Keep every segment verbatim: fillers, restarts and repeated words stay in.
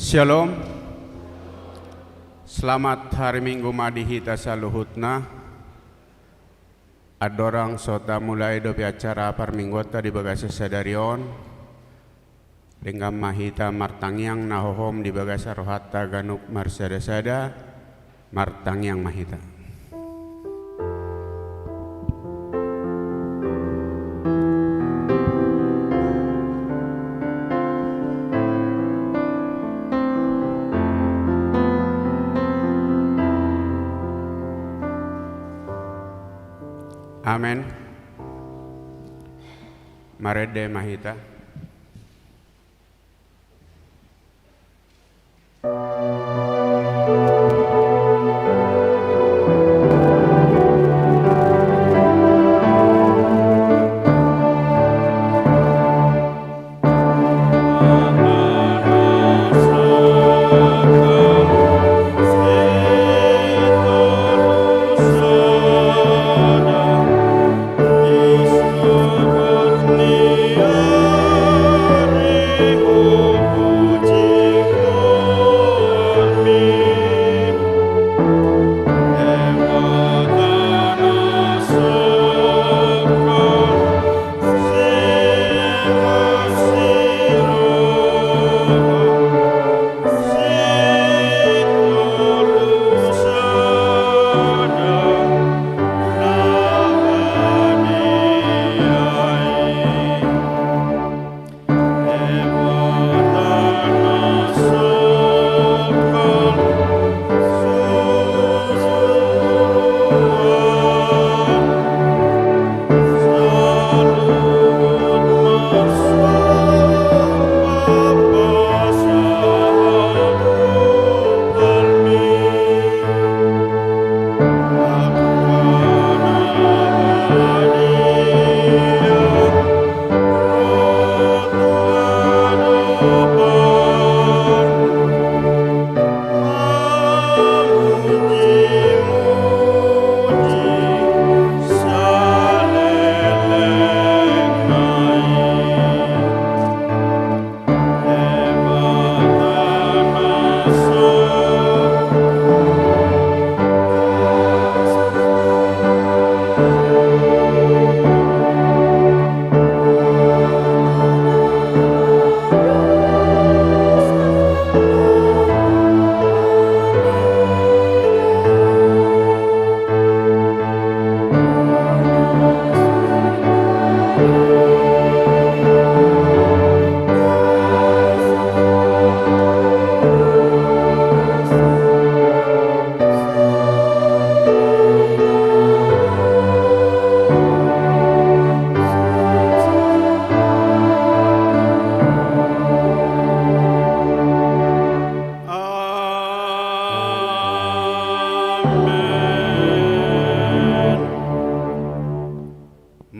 Shalom. Selamat hari Minggu ma di hita saluhutna. Andorang so tamulai dope acara parmingguanta di bagasan sadari on, denggan ma hita martangiang na hohom di bagasan rohanta ganup marsada-sada. Martangiang ma hita. Amen. Marende ma hita. Amen.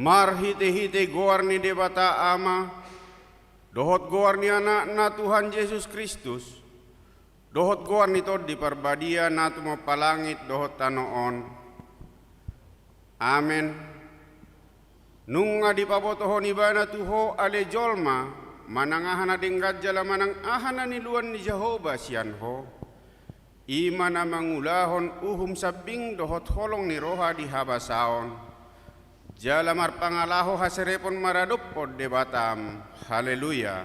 Marhite-hite goar ni Debata Ama, dohot goar ni Anakna Tuhan Jesus Kristus, dohot goar ni Tondi Parbadia na tumompa langit dohot tano on. Amen. Nunga dipabotohon Ibana tu ho ale jolma, manang aha na denggan jala manang aha na niluan ni Jahowa sian ho, i ma na mangulahon uhum sambing dohot holong ni roha di habasaon, jala marpangalaho haserepon maradophon Debatam. Haleluya.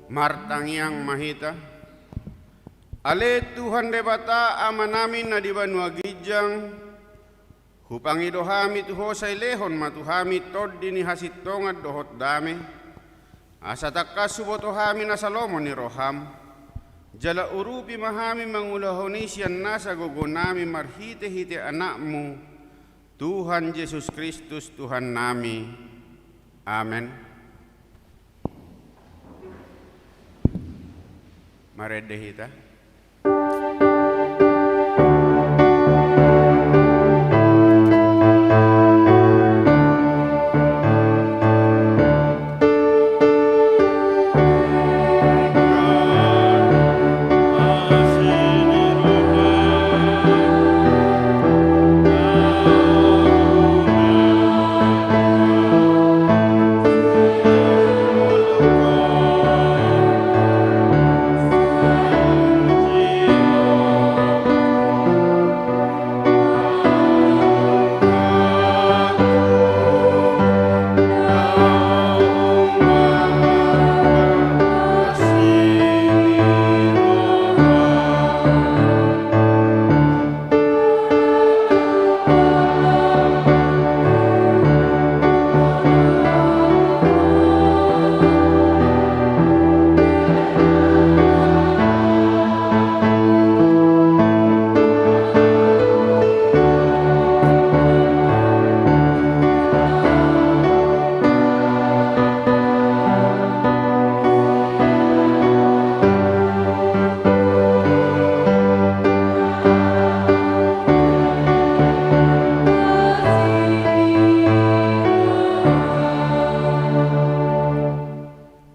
Martangiang ma hita. Ale Tuhan Debata Amanami na di banua ginjang, hupangido hami tu ho sai lehon ma tu hami tondi ni hasintongan dohot dame, asa tangkas huboto hami nasa lomo ni roham, jala urupi ma hami mangulahon i sian nasa gogonami marhite-hite Anakmu, Tuhan Jesus Kristus Tuhannami. Amen. Marende hita.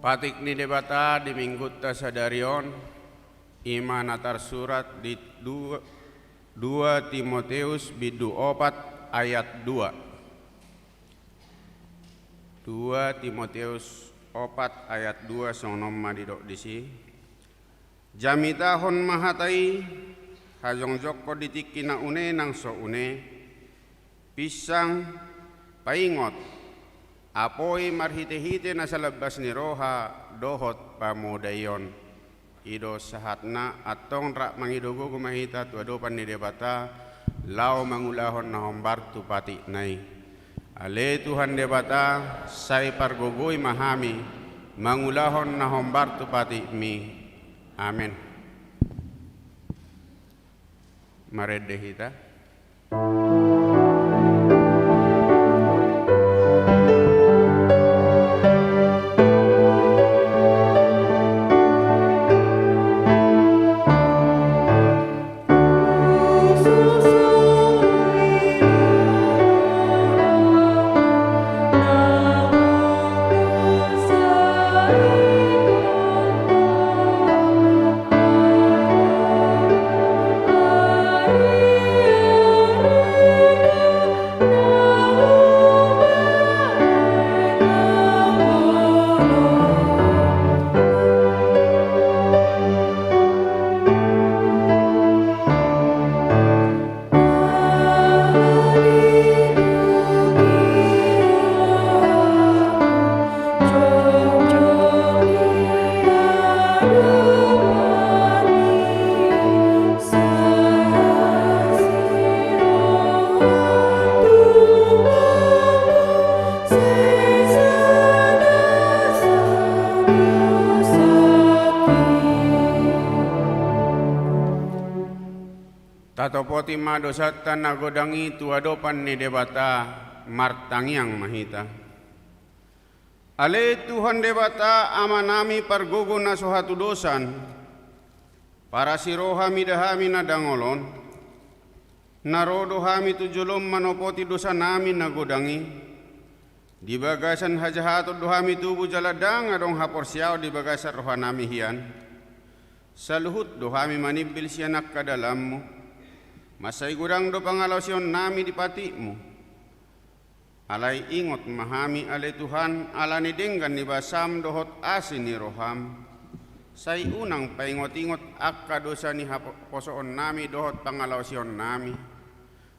Patik ni Debata di Minggunta sadari on, i ma na tarsurat di dua, dua Timoteus bindu opat ayat dua. Dua Timoteus opat ayat dua, songon on ma didok disi: Jamitahon ma hata i, hajongjongkon di tingki na une nang so une, pinsang, paingot, apoi marhitehite na salambas ni roha dohot pamodaion. I do sahatna. Antong rap mangido gogo ma hita tu adopan ni Debata, laho mangulahon na hombar tu patikna i. Ale Tuhan Debata, sai pargogoi ma hami mangulahon na hombar tu patikmi. Amen. Marende hita. Tatopoti ma dosanta na godang i tu adopan ni Debata, martangiang ma hita. Ale Tuhan Debata, Amanami pargogo na so hatudosan, parasi roha mida hami na dangol on, na ro do hami tu jolom manopoti dosanami na godang i. Di bagasan hajahaton do hami tubu jala ndang adong haporseaon di bagasan rohanami hian. Saluhut do hami manimbil sian angka dalanmu. Mansai godang do pangalaosionnami di patikmu. Alai ingot ma hami, ale Tuhan, ala ni denggan ni basam dohot asi ni roham. Sai unang paingotingot angka dosa ni haposoonnami dohot pangalaosionnami.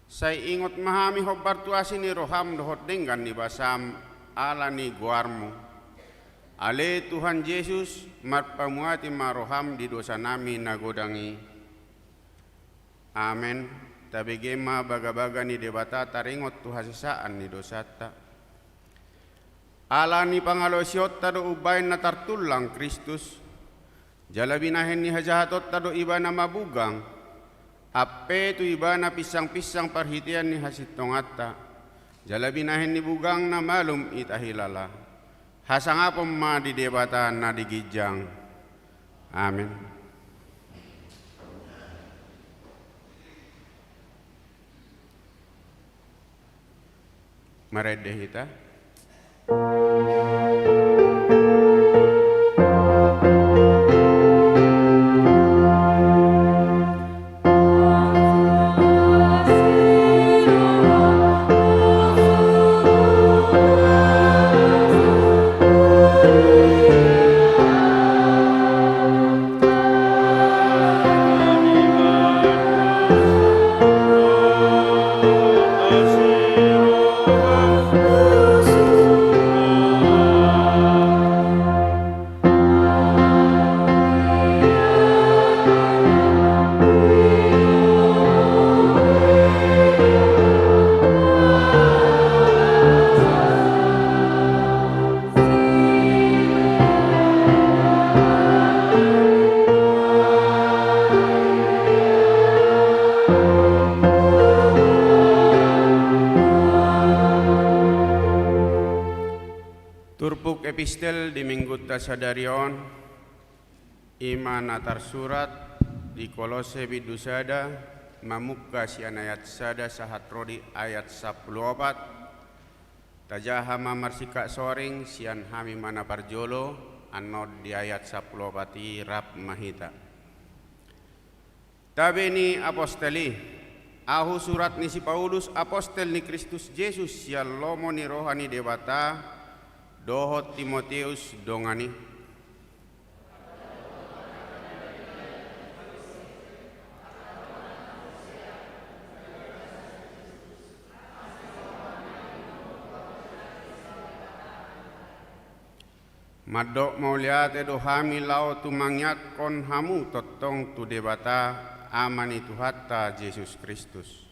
Sai ingot ma hami hombar tu asi ni roham dohot denggan ni basam ala ni goarmu. Ale Tuhan Jesus, marpamuati ma roham di dosanami na godang i. Amen. Tabege ma bagabaga ni Debata taringot tu hasesaan ni dosanta. Ala ni pangalaosionta do umbahen na tartullang Kristus, jala binahen ni hajahatonta do Ibana mabugang, ampe tu Ibana pinsangpinsang parhitean ni hasintonganta, jala binahen ni bugangna malum hita hilala. Hasangapon ma di Debata na di ginjang. Amen. Marende hita. Turpuk epistel di Minggunta sadari on, i ma na tarsurat di Kolose bindu sada, mamungka sian ayat sada sahat ro di ayat sampulu opat. Tajaha ma marsingkat soring sian hami ma na parjolo, Annon di ayat sampulu opat i rap ma hita. Tabe ni apostel i. Ahu surat ni si Paulus, apostel ni Kristus Jesus sian lomo ni roha ni Debata, dohot Timoteus dongan i. Mandok mauliate do hami laho tumangiangkon hamu tongtong tu Debata, Ama ni Tuhanta Jesus Kristus.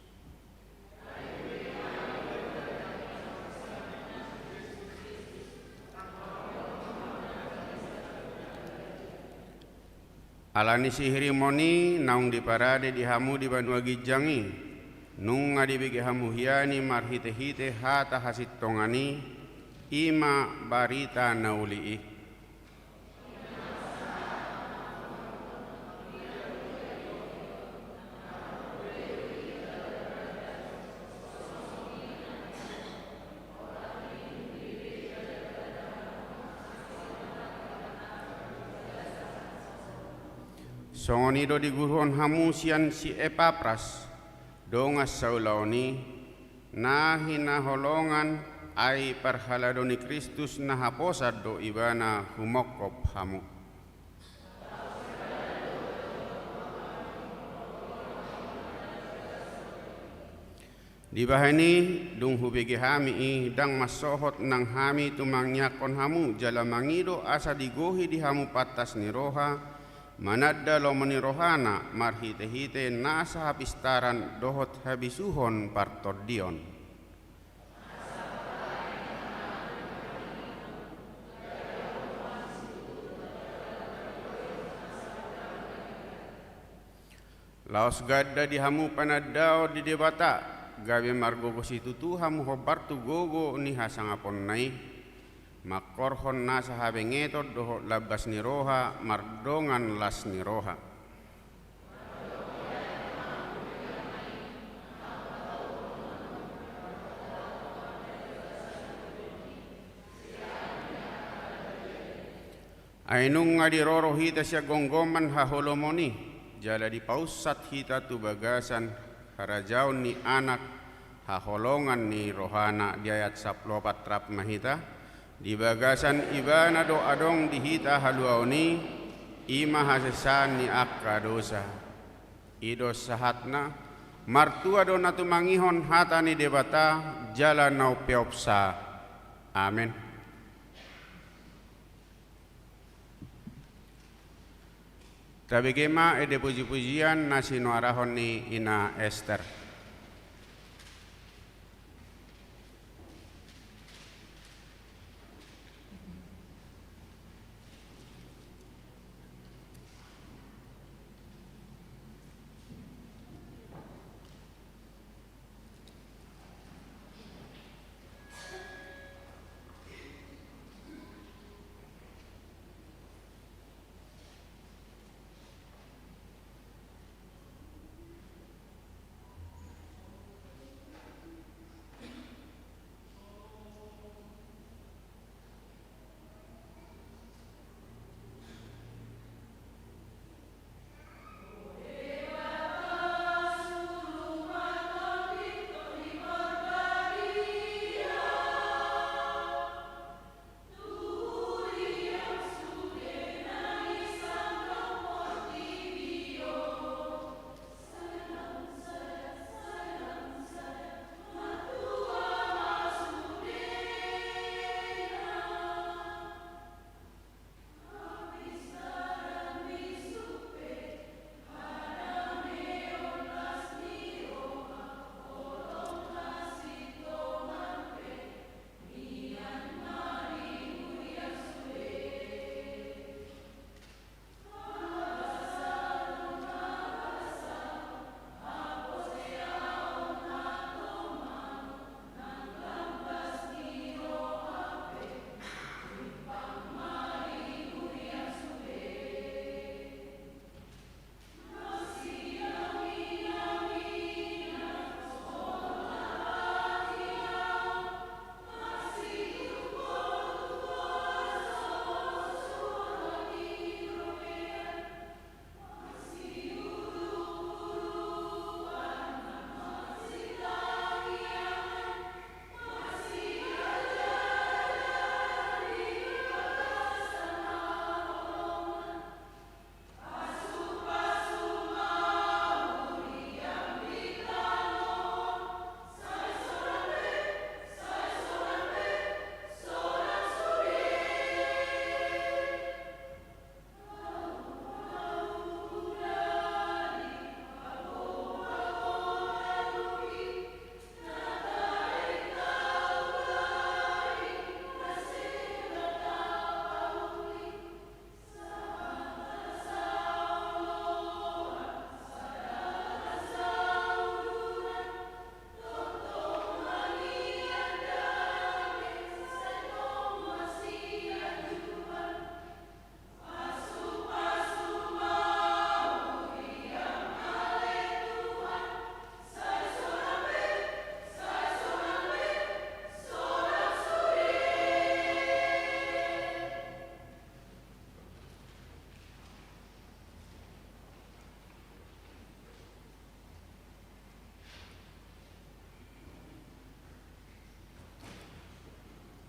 Ala ni sihiriMon i naung diparade di hamu di banua ginjang i, nunga dibege hamu hian i marhitehite hata hasintongan i, i ma barita na uli i. Songon i do diguruhon hamu sian si Epapras, dongan saulaon i, na hinaholongan, ai parhalado ni Kristus na haposan do ibana humongkop hamu. Dibahen i, dung hubege hami i, ndang mansohot nang hami tumangiangkon hamu jala mangido asa digohi di hamu pantas ni roha, mananda lomo ni rohana marhitehite nasa hapistaran dohot habisuhon partondion. Laos ganda di hamu panandaon di Debata, gabe margogo situtu hamu hombar tu gogo ni hasangaponna i, mangkorhon nasa habengeton dohot lambas ni roha mardongan las ni roha. Ai nunga diroro hita sian gomgoman haholomon i, jala dipaunsat hita tu bagasan harajaon ni Anak haholongan ni rohana, di ayat sampulu opat rap ma hita, di bagasan Ibana do adong di hita haluaon i, i ma hasesaan ni angka dosa. I do sahatna, martua do na tumangihon hata ni Debata, jala na umpeopsa. Amen. Tabege ma ende pujipujian na sinuarahon ni Ina Ester.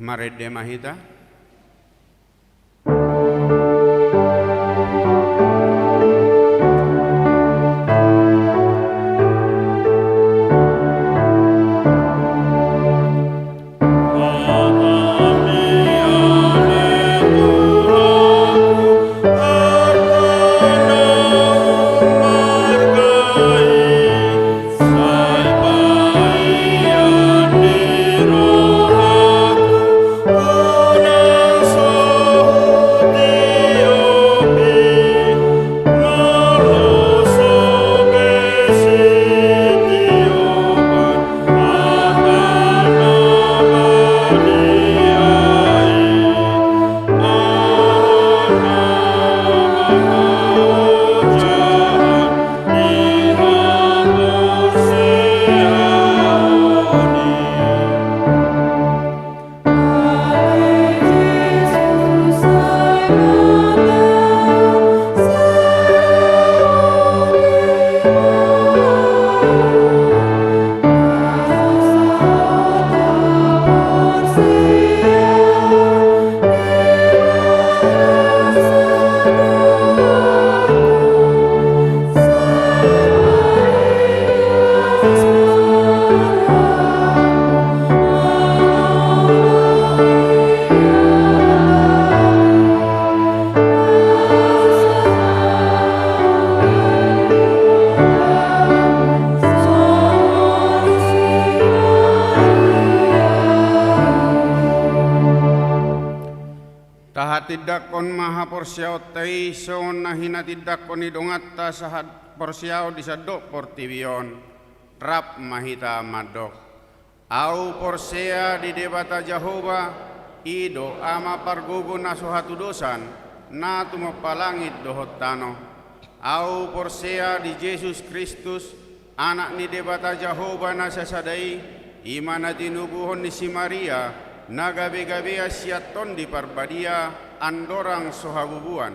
Marende ma hita. Tahatindangkon ma haporseaonta i songon na hinatindangkon ni donganta sahaporseaon di sandok portibi on. Rap ma hita mandok: Ahu porsea di Debata Jahowa, i do Ama pargogo na so hatudosan, na tumompa langit dohot tano. Ahu porsea di Jesus Kristus, Anak ni Debata Jahowa na sasada i, i ma na tinubuhon ni si Maria, na gabegabean sian Tondi Parbadia, andorang so habubuan.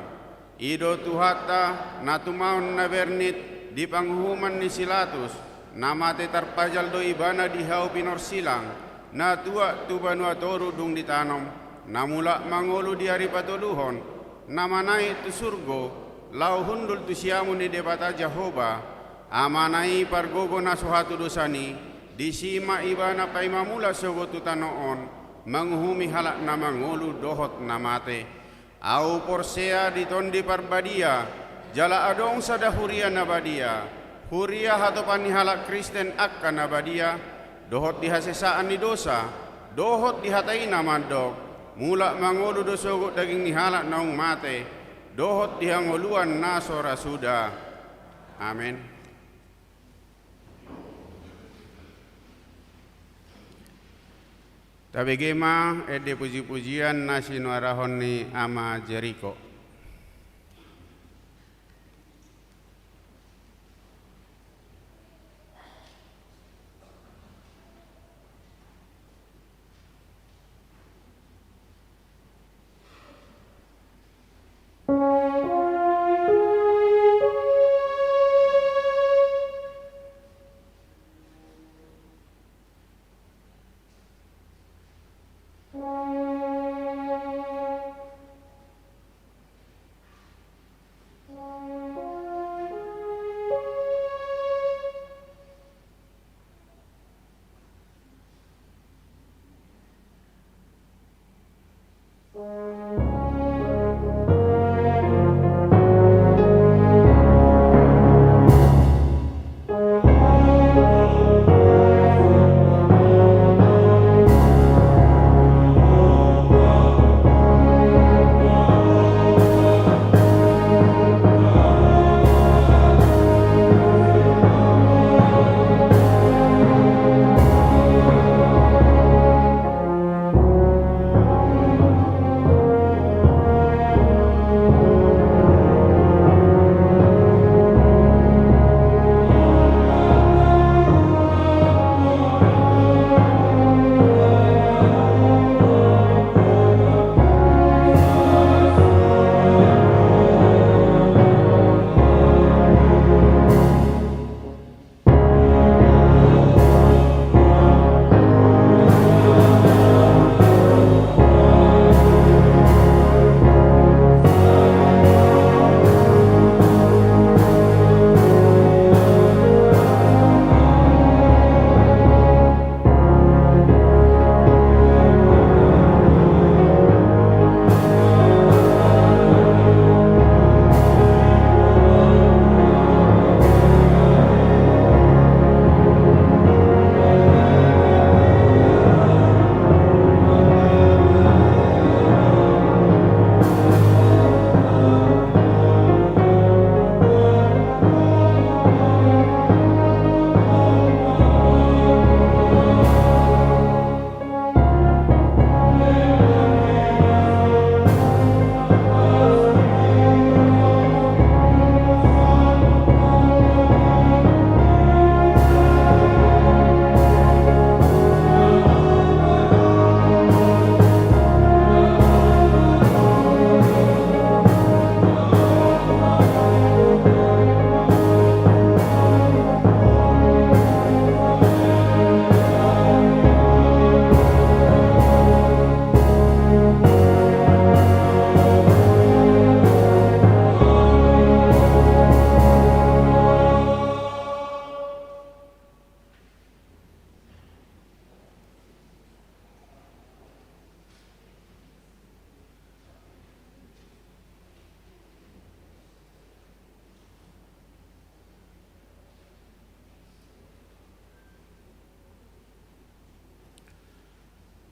I do Tuhanta, na tumaon na bernit di panguhuman ni si Latus, na mate tarpajal do ibana di hau pinorsilang, na tuat tu banua toru dung ditanom, na mulak mangolu di ari patoluhon, na manaek tu surgo, laho hundul tu siamun ni Debata Jahowa, Amana i pargogo na so hatudosan i, disi ma ibana paima mulak sogot tu tano on, manguhumi halak na mangolu dohot na mate. Ahu porsea di Tondi Parbadia, jala adong sada huria na badia, huria hatopan ni halak Kristen angka na badia, dohot di hasesaan ni dosa, dohot di hata i na mandok: Mulak mangolu do sogot daging ni halak naung mate, dohot di hangoluan na so ra suda. Amen. Tabege ma ende pujipujian na sinuarahon ni Ama Jeriko.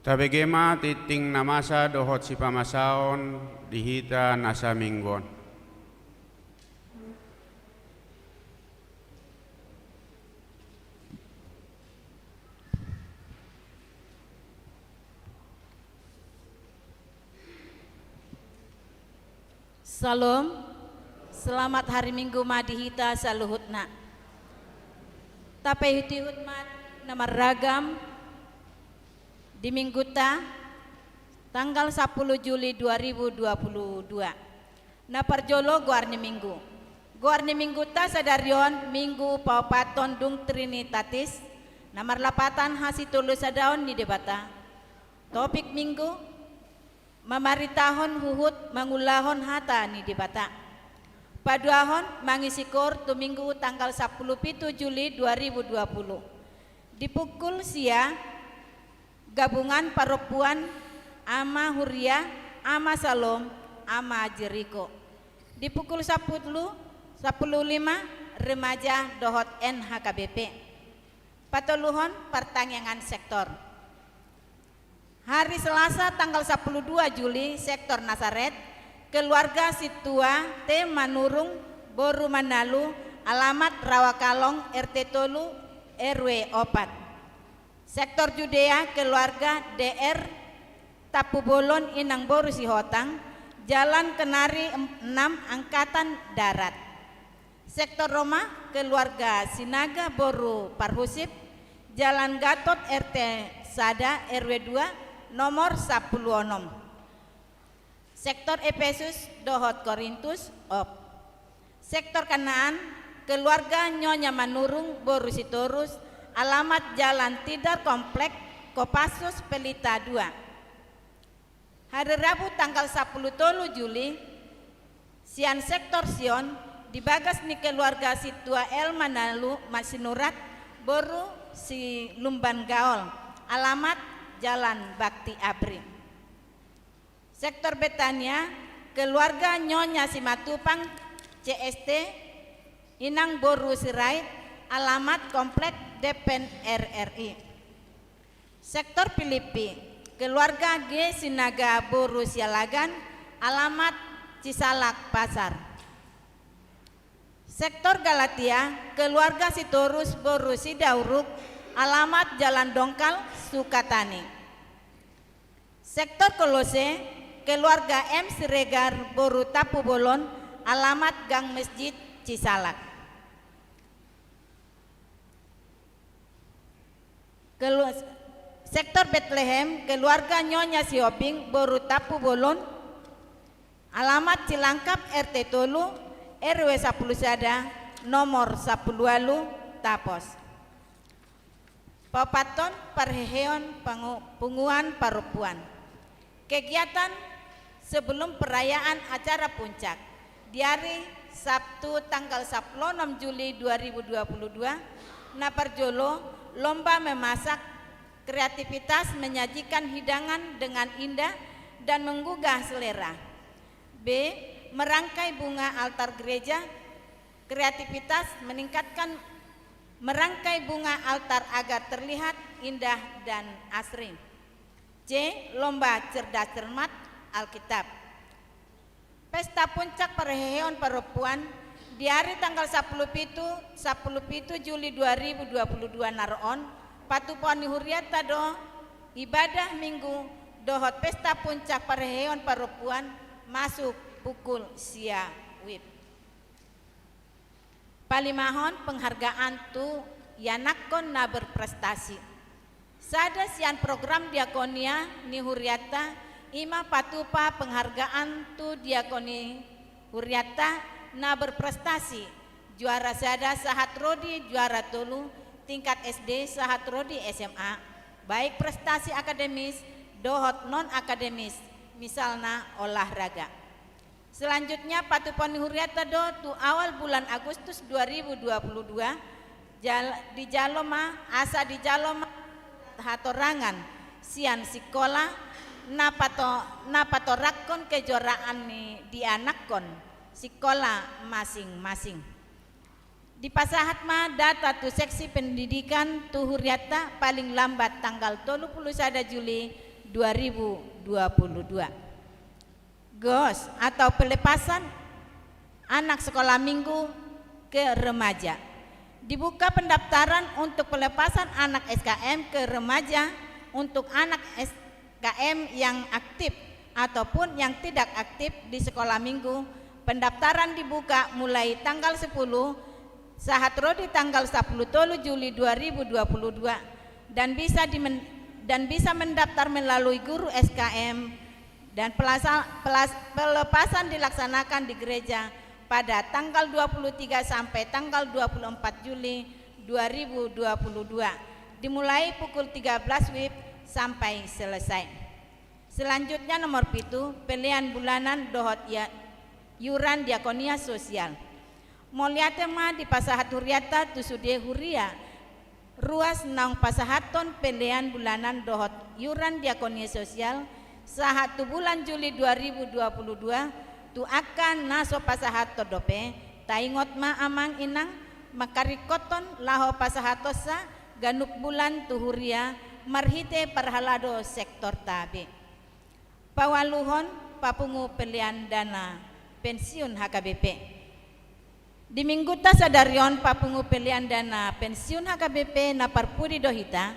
Tabege ma tingting na masa dohot sipamasaon di hita na saminggu on. Syalom. Selamat hari Minggu ma di hita saluhutna. Tapaihut-ihut ma na marragam di Mingguta, tanggal sampulu Juli dua ribu dua puluh dua. Na parjolo, goar ni Minggu. Goar ni Mingguta sadari on Minggu paopathon dung Trinitatis, na marlapatan hasitolusadaon ni Debata. Topik Minggu: mamaritahon huhut mangulahon hata ni Debata. Paduahon, mangisi koor tu Minggu tanggal sampulu pitu Juli dua ribu dua puluh. Di pukul sia, gabungan parompuan, Ama Huria, Ama Syalom, Ama Jeriko. Di pukul sampulu, sampulu lima, remaja dohot N H K B P. Patoluhon, partangiangan sektor. Hari Selasa tanggal sampulu dua Juli, sektor Nasaret, keluarga Sintua T Manurung, boru Manalu, alamat Rawa Kalong, R T tolu, R W opat. Sektor Judea, keluarga D R Tampubolon, inang boru Sihotang, Jalan Kenari enam, Angkatan Darat. Sektor Roma, keluarga Sinaga boru Parhusip, Jalan Gatot, R T sada, R W dua, nomor sampulu onom. Sektor Epesus dohot Korintus, op. Sektor Kanaan, keluarga Nyonya Manurung boru Sitorus, alamat Jalan Tidar Komplek, Kopassus, Pelita dua. Hari Rabu tanggal sampulu tolu Juli, sian sektor Sion, di bagas ni keluarga Sintua L Manalu Masinurat, boru Silumban Gaol, alamat Jalan Bakti Abri. Sektor Betania, keluarga Nyonya Simatupang, C S T, inang boru Sirait, alamat Komplek Depen R R I. Sektor Pilippi, keluarga G Sinaga boru Sialagan, alamat Cisalak Pasar. Sektor Galatia, keluarga Sitorus boru Sidauruk, alamat Jalan Dongkal, Sukatani. Sektor Kolose, keluarga M Siregar boru Tampubolon, alamat Gang Mesjid, Cisalak. Kelu-, sektor Betlehem, keluarga Nyonya Sihombing boru Tampubolon, alamat Cilangkap, R T tolu, R W sampulu sada, nomor sampulu ualu, Tapos. Paopathon, parheheon pangu-, punguan parompuan. Kegiatan sebelum perayaan acara puncak di hari Sabtu tanggal sampulu onom Juli dua ribu dua puluh dua, na parjolo, lomba memasak, kreativitas menyajikan hidangan dengan indah dan menggugah selera. B, merangkai bunga altar gereja, kreativitas meningkatkan, merangkai bunga altar agar terlihat indah dan asri. C, lomba cerdas cermat Alkitab. Pesta puncak parheheon parompuan di ari tanggal sampulu pitu, sampulu pitu Juli dua ribu dua puluh dua na ro on, patupaon ni hurianta do ibadah Minggu dohot pesta puncak parheheon parompuan masuk pukul sia wib. Palimahon, penghargaan tu ianakkon na berprestasi. Sada sian program diakonia ni hurianta i ma patupa penghargaan tu diakoni hurianta na berprestasi, juara sada sahat ro di juara tolu tingkat S D sahat ro di S M A, baik prestasi akademis dohot non akademis, misalna olahraga. Selanjutnya, patupaon ni hurianta do tu awal bulan Agustus dua ribu dua puluh dua, jal-, dijalo ma, asa dijalo ma hatorangan sian sikola na pato-, na patoranghon kejuaraan ni dianakkon sikola masing-masing. Dipasahat ma data tu seksi pendidikan tu hurianta paling lambat tanggal tolu pulu sada Juli dua ribu dua puluh dua. Gos atau pelepasan anak sekolah minggu ke remaja. Dibuka pendaftaran untuk pelepasan anak S K M ke remaja untuk anak S K M yang aktif ataupun yang tidak aktif di sekolah minggu. Pendaftaran dibuka mulai tanggal sepuluh sahat ro di tanggal sapuluh tolu Juli dua ribu dua puluh dua dan bisa dimen-, dan bisa mendaftar melalui guru S K M dan pelasa-, pelas-, pelepasan dilaksanakan di gereja pada tanggal dua puluh tiga sampai tanggal dua puluh empat Juli dua ribu dua puluh dua, dimulai pukul tiga belas wib sampai selesai. Selanjutnya nomor pitu, pelean bulanan dohot ia-, iuran diakonia sosial. Mauliate ma dipasahat hurianta tu sude huria ruas naung pasahathon pelean bulanan dohot iuran diakonia sosial sahat tu bulan Juli dua ribu dua puluh dua, tu angka na so pasahathon dope. Taingot ma amang inang, mangkaringkothon laho pasahathonsa ganup bulan tu huria marhite parhalado sektorta be. Paualuhon, papungu pelean dana pensiun H K B P. Di minggunta sadari on papungu pelean dana pensiun H K B P na parpudi do hita,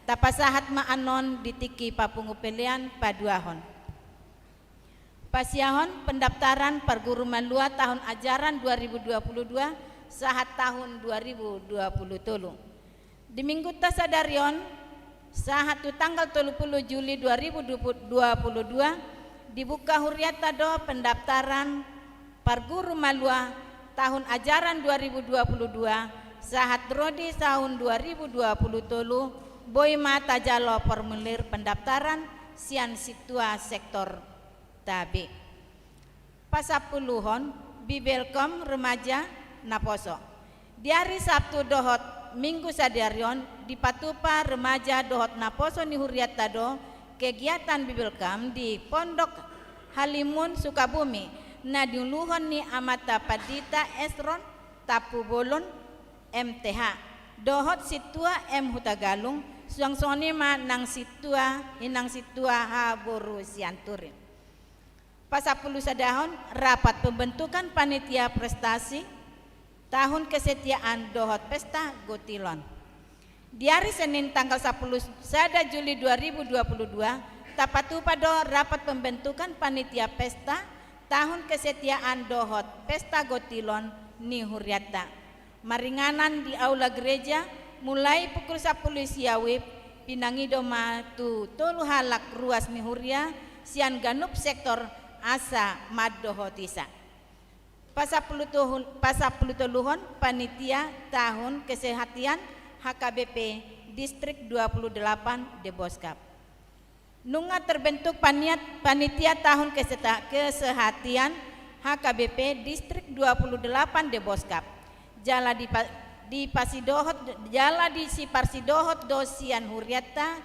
tapasahat ma annon di tingki papungu pelean paduahon. Pasiahon pendaftaran parguru malua tahun ajaran dua ribu dua puluh dua sahat tahun dua ribu dua puluh tolu. Di minggunta sadari on, sahat tu tanggal tolu puluh Juli dua ribu dua puluh dua, dibuka hurianta do pendaftaran parguru malua tahun ajaran dua ribu dua puluh dua sahat ro di tahun dua ribu dua puluh tolu, boi ma tajalo formulir pendaftaran sian sintua sektorta be. Pasampuluhon, Bibelkom remaja naposo. Di ari Sabtu dohot Minggu sadari on dipatupa remaja dohot naposo ni hurianta do kegiatan Bibelkom di Pondok Halimun Sukabumi na niuluhon ni amanta Pandita Esron Tampubolon, M T H, dohot Sintua M Hutagalung, suang songon i ma nang sintua, inang sintua haha boru Sianturi. Pasampulu sadahon, rapat pembentukan panitia prestasi tahun kesetiaan dohot pesta gotilon. Di ari Senin tanggal sapulu sada Juli dua ribu dua puluh dua, tapatupa do rapat pembentukan panitia pesta tahun kesetiaan dohot pesta gotilon ni hurianta. Maringanan di aula gereja, mulai pukul sapulu sia wib, pinangido ma tu tolu halak ruas ni huria sian ganup sektor asa mandohotisa. Pasampulu tohul-, pasampulu toluhon, panitia tahun kesehatian H K B P Distrik dua puluh delapan Deboskap. Nunga terbentuk paniat-, panitia tahun keseta-, kesehatian H K B P Distrik dua puluh delapan Deboskap. Jala dipa-, dipasidohot, jala disiparsidohot do sian hurianta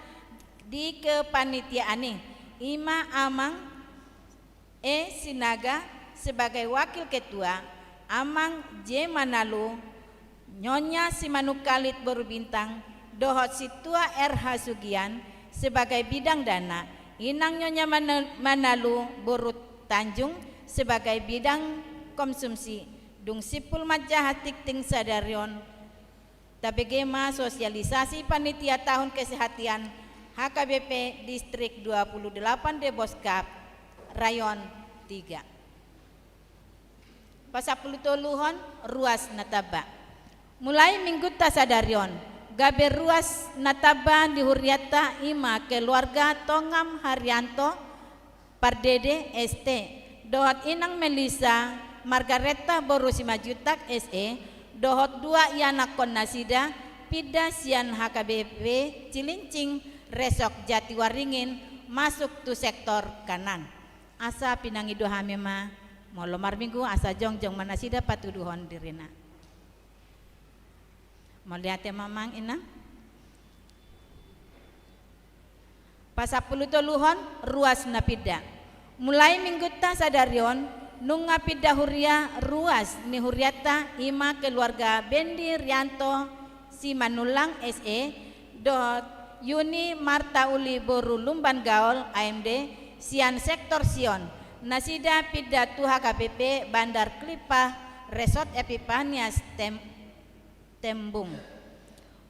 di kepanitiaan i, i ma Amang E Sinaga sebagai wakil ketua, Amang J Manalu, Nyonya Simanungkalit boru Bintang, dohot Sintua R Hasugian sebagai bidang dana, Inang Nyonya Mana-, Manalu boru Tanjung sebagai bidang konsumsi, dung simpul manjaha tingting sadari on, tabege ma sosialisasi panitia tahun kesehatian H K B P Distrik dua puluh delapan Deboskap, Rayon tiga. Pasampulu toluhon, ruas na tamba. Mulai minggunta sadari on, gabe ruas na tamba di hurianta i ma keluarga Tongam Haryanto, Pardede, S T, dohot Inang Melisa Margareta boru Simanjuntak, S E, dohot dua ianakhon nasida, pinda sian H K B P Cilincing, Resok Jatiwaringin, masuk tu sektor kanan. Asa pinangido hami ma, molo marminggu, asa jongjong ma nasida patuduhon dirina. Mauliate ma amang inang. Pasampulu toluhon, ruas na pinda. Mulai minggunta sadari on, nunga pinda huria ruas ni hurianta i ma keluarga Bendi Rianto Simanullang, S E, dohot Yuni Marta Uli boru Lumban Gaol, A M D, sian sektor Sion, nasida pinda tu H K B P Bandar Klippa Resort Epipanias Tem-, Tembung.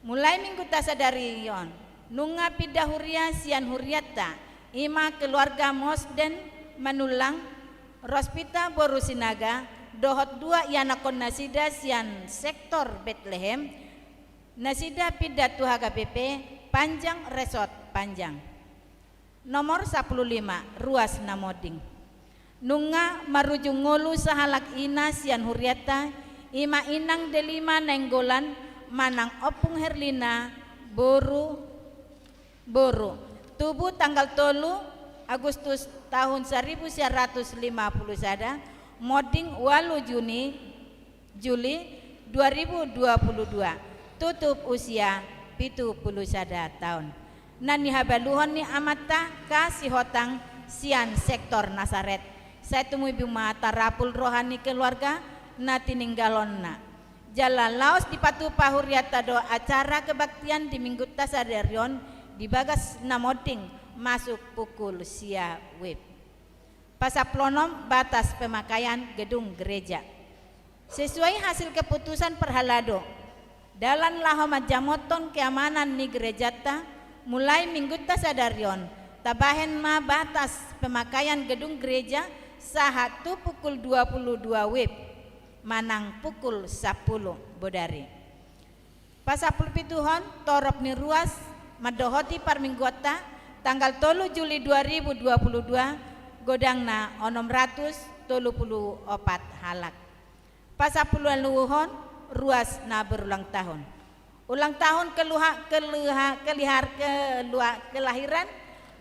Mulai mingguta sadari on, nunga pinda huria sian hurianta, i ma keluarga Mosden Manullang, Rospita boru Sinaga, dohot dua ianakhon nasida sian sektor Betlehem, nasida pinda tu H K B P Panjang Resort Panjang. Nomor sampulu lima, ruas na monding. Nunga marujung ngolu sahalak ina sian hurianta, i ma Inang Delima Nainggolan manang Ompung Herlina boru, boru. Tubu tanggal tolu Agustus tahun saribu sia ratus lima pulu sada, monding ualu Juni, Juli dua ribu dua pulu dua, tutup usia pitu pulu sada taon. Na nihabaluhon ni amanta Ka Sihotang sian sektor Nasaret. Sai tumimbo ma tarapul roha ni keluarga na tininggalonna. Jala laos dipatupa hurianta do acara kebaktian di mingguta sadari on di bagas na monding masuk pukul sia wib. Pasampulu onom, batas pemakaian gedung gereja. Sesuai hasil keputusan parhalado, dalan laho manjamothon keamanan ni gerejanta, mulai mingguta sadari on, tabahen ma batas pemakaian gedung gereja sahat tu pukul dua pulu dua wib, manang pukul sampulu bodari. Pasampulu pituhon, torop ni ruas mandohoti parmingguonta, tanggal tolu Juli dua ribu dua pulu dua, godangna onom ratus tolu pulu opat halak. Pasampulu ualuhon, ruas na berulang tahun. Ulang tahun keluha-, keluha-, kelihar-, kelua-, kelahiran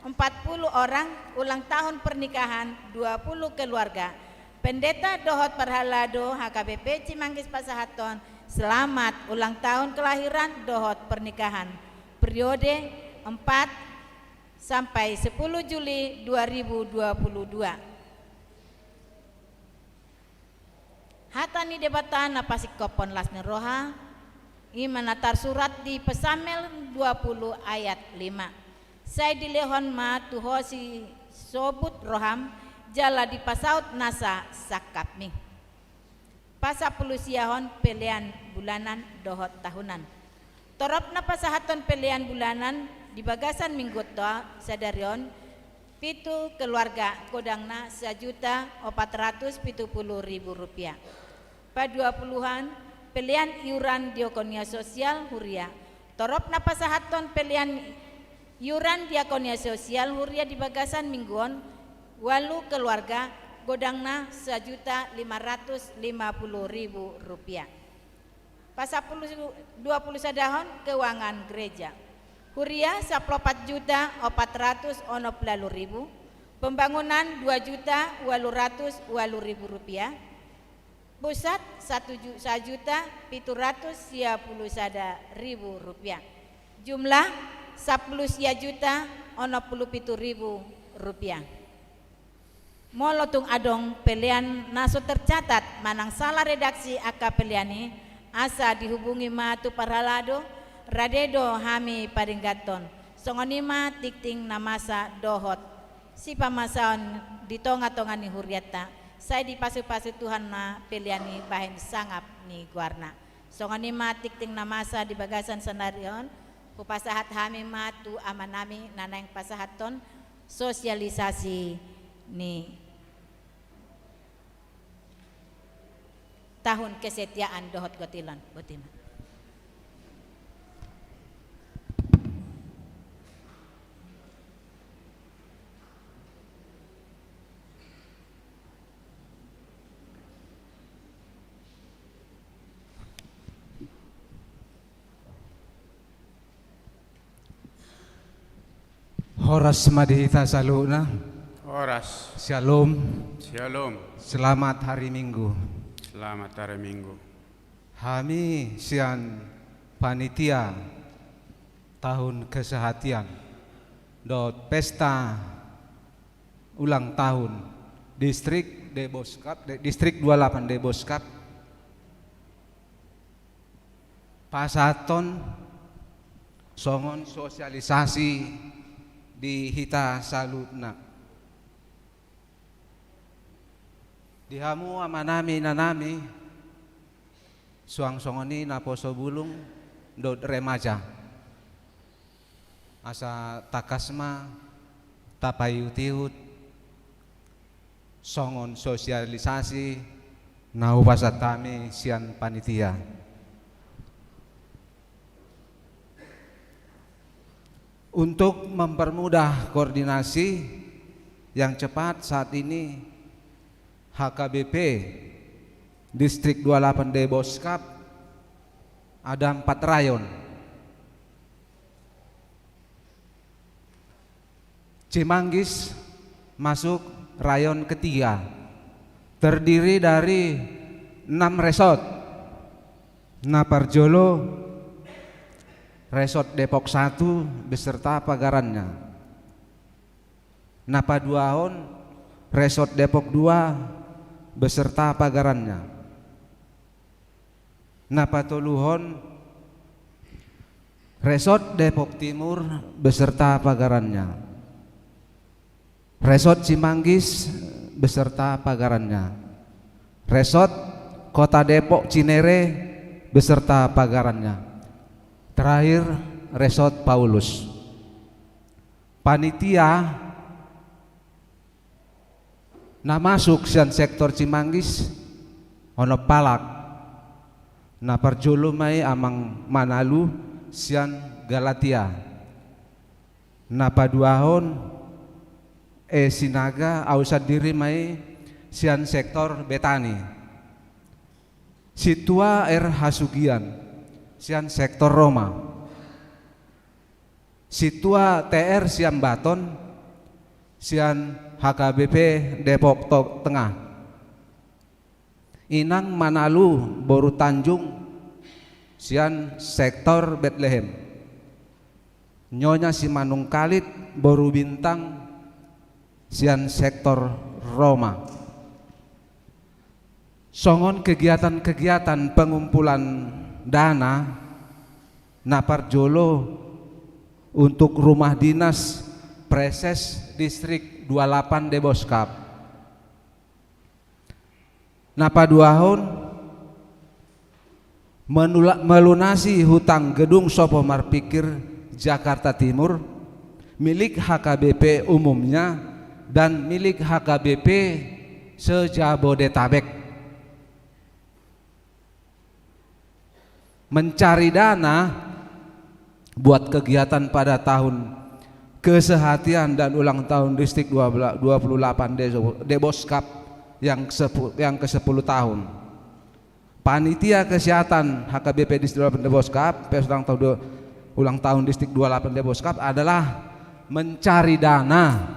empat puluh orang, ulang tahun pernikahan dua puluh keluarga. Pendeta dohot parhalado H K B P Cimanggis pasahathon selamat ulang tahun kelahiran dohot pernikahan periode empat sampai sepuluh Juli dua ribu dua puluh dua. Hata ni Debata na pasingkophon las ni roha, i ma na tarsurat di Psalmen dua puluh ayat lima. Sai dilehon ma tu ho sisobut roham, jala dipasaut nasa sangkapmi. Pasampulu siahon, pelean bulanan dohot tahunan. Torop na pasahathon pelean bulanan di bagasan mingguta sadari on, pitu keluarga, godangna sajuta opat ratus pitu pulu ribu rupiah. Paduapuluhan, pelean iuran diakonia sosial huria. Torop na pasahathon pelean iuran diakonia sosial huria di bagasan minggu on, ualu keluarga, godangna sajuta lima ratus lima pulu ribu rupiah. Pasampulu, duapulu sadahon, keuangan gereja. Huria sampulu opat juta opat ratus onom pulu ualu ribu, pembangunan dua juta ualu ratus ualu ribu rupiah, pusat satu ju-, sajuta pitu ratus sia pulu sada ribu rupiah, jumlah sampulu sia juta onom pulu pitu ribu rupiah. Molo tung adong pelean na so tercatat manang salah redaksi angka pelean i, asa dihubungi ma tu parhalado, rade do hami padengganhon. Songon i ma tingting na masa dohot sipamasaon di tongatonga ni hurianta, sai dipasupasu Tuhan ma pelean i bahen sangap ni goarna. Songon i ma tingting na masa di bagasan sadari on, hupasahat hami ma tu amanami na naeng pasahathon sosialisasi ni tahun kesetiaan dohot gotilon. Boti ma. Horas ma di hita saluhutna. Horas. Syalom. Syalom. Selamat hari Minggu. Selamat hari Minggu. Hami sian panitia tahun kesehatian dohot pesta ulang tahun distrik Deboskap, de-, distrik dua lapan Deboskap. Pasahathon songon sosialisasi di hita saluhutna. Di hamu amanami inanami, suang songon i naposo bulung dohot remaja, asa tangkas ma tapaihutihut songon sosialisasi na hupasahat hami sian panitia. Untuk mempermudah koordinasi yang cepat, saat ini H K B P Distrik dua puluh delapan Deboskap ada empat rayon. Cimanggis masuk rayon ketiga, terdiri dari enam resort. Na parjolo, Resort Depok satu beserta pagarannya. Na paduahon, Resort Depok dua beserta pagarannya. Na patoluhon, Resort Depok Timur beserta pagarannya. Resort Cimanggis beserta pagarannya. Resort Kota Depok Cinere beserta pagarannya. Terakhir, Resort Paulus. Panitia na masuk sian sektor Cimanggis onom halak. Na parjolo ma i Amang Manalu sian Galatia. Na paduahon, E Sinaga, au sandiri ma i sian sektor Betani. Sintua R Hasugian sian sektor Roma. Sintua T R Siambaton sian H K B P Depok To-, Tengah. Inang Manalu boru Tanjung sian sektor Betlehem. Nyonya Simanungkalit boru Bintang sian sektor Roma. Songon kegiatan-kegiatan pengumpulan dana, na parjolo untuk rumah dinas Praeses Distrik dua puluh delapan Deboskap. Na paduahon, menula-, melunasi hutang Gedung Sopo Marpikir Jakarta Timur milik H K B P umumnya dan milik H K B P se-Jabodetabek. Mencari dana buat kegiatan pada tahun kesehatian dan ulang tahun Distrik dua puluh delapan De-, Deboskap yang sepu-, yang kesepuluh tahun. Panitia kesehatan H K B P Distrik dua puluh delapan Deboskap, pas ulang tahun dua-, ulang tahun Distrik dua puluh delapan Deboskap adalah mencari dana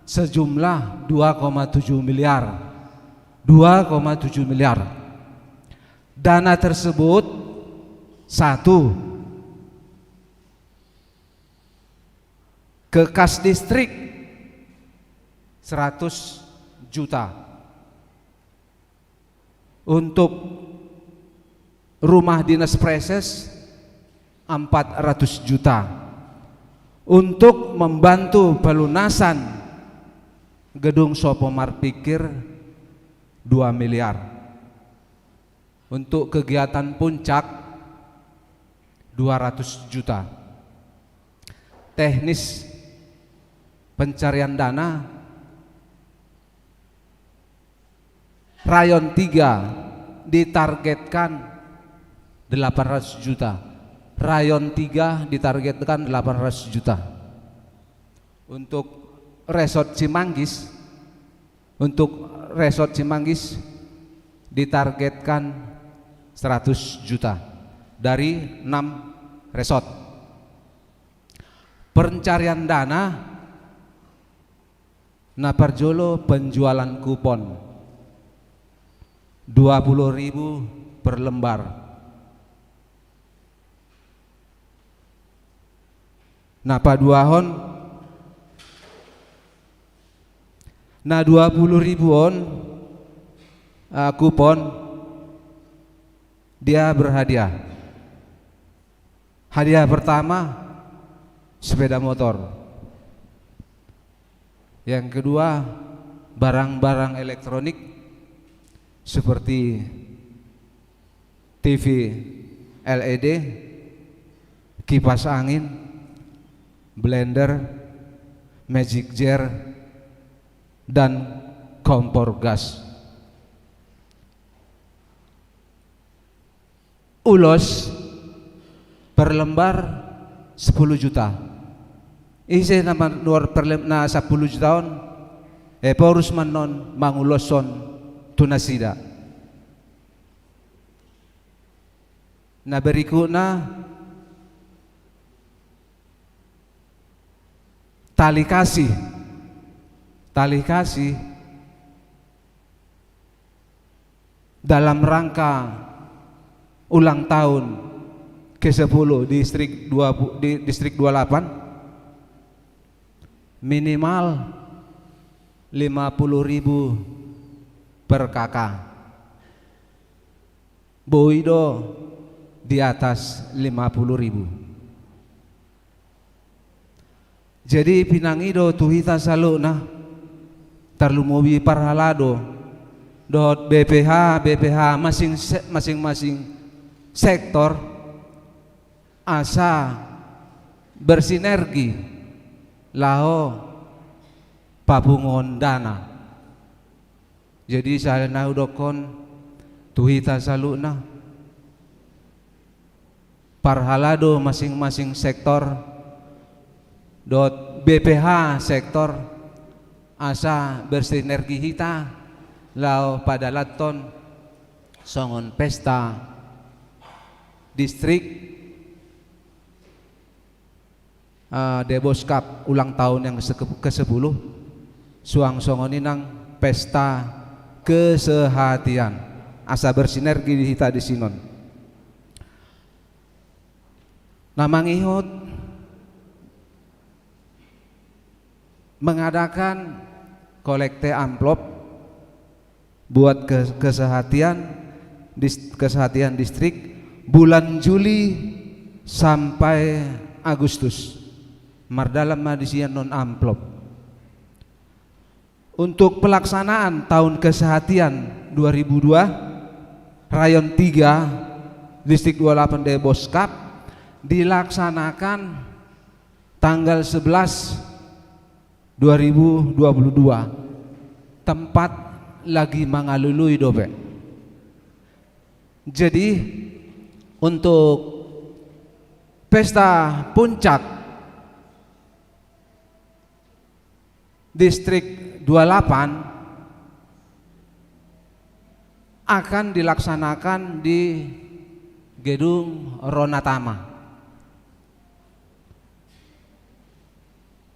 sejumlah dua koma tujuh miliar. Dua koma tujuh miliar. Dana tersebut, satu, ke kas distrik seratus juta. Untuk rumah dinas Praeses, empat ratus juta. Untuk membantu pelunasan Gedung Sopo Marpikir, dua miliar. Untuk kegiatan puncak, dua ratus juta. Teknis pencarian dana, rayon tiga ditargetkan delapan ratus juta. Rayon tiga ditargetkan delapan ratus juta. Untuk Resort Cimanggis, untuk Resort Cimanggis ditargetkan seratus juta dari enam resort. Pencarian dana, na parjolo penjualan kupon dua puluh ribu per lembar. Na paduahon, na dua puluh ribu on, ah, kupon, dia berhadiah. Hadiah pertama, sepeda motor. Yang kedua, barang-barang elektronik seperti T V L E D, kipas angin, blender, magic jar, dan kompor gas. Ulos per lembar sepuluh juta. Ise na manuhor per lem-, na sampulu juta on, eh, porus ma annon manguloshon tu nasida. Na berikutna, tali kasih. Tali kasih dalam rangka ulang tahun kesepuluh distrik dua pu-, di, distrik dua lapan, minimal lima puluh ribu per K K. Boi do di atas lima puluh ribu. Jadi pinangido tu hita saluhutna, tarlumobi parhalado dohot B P H, B P H masing se-, masing-masing sektor, asa bersinergi laho papunguhon dana. Jadi sahali nai hudokkon tu hita saluhutna, parhalado masing-masing sektor dohot B P H sektor, asa bersinergi hita laho padalanhon songon pesta distrik, eh, Debos Cup ulang tahun yang ke-, kesepuluh, suang songon i nang pesta kesehatian, asa bersinergi di hita di sinon. Na mangihut mengadakan kolekte amplop buat ke-, kesehatian dis-, kesehatian distrik bulan Juli sampai Agustus. Mardalan ma disi annon amplop. Untuk pelaksanaan tahun kesehatian dua ribu dua, Rayon tiga, Distrik dua lapan Debos Cup dilaksanakan tanggal sebelas dua ribu dua puluh dua. Tempat lagi mangalului dope. Jadi, untuk pesta puncak Distrik dua lapan akan dilaksanakan di Gedung Ronatama.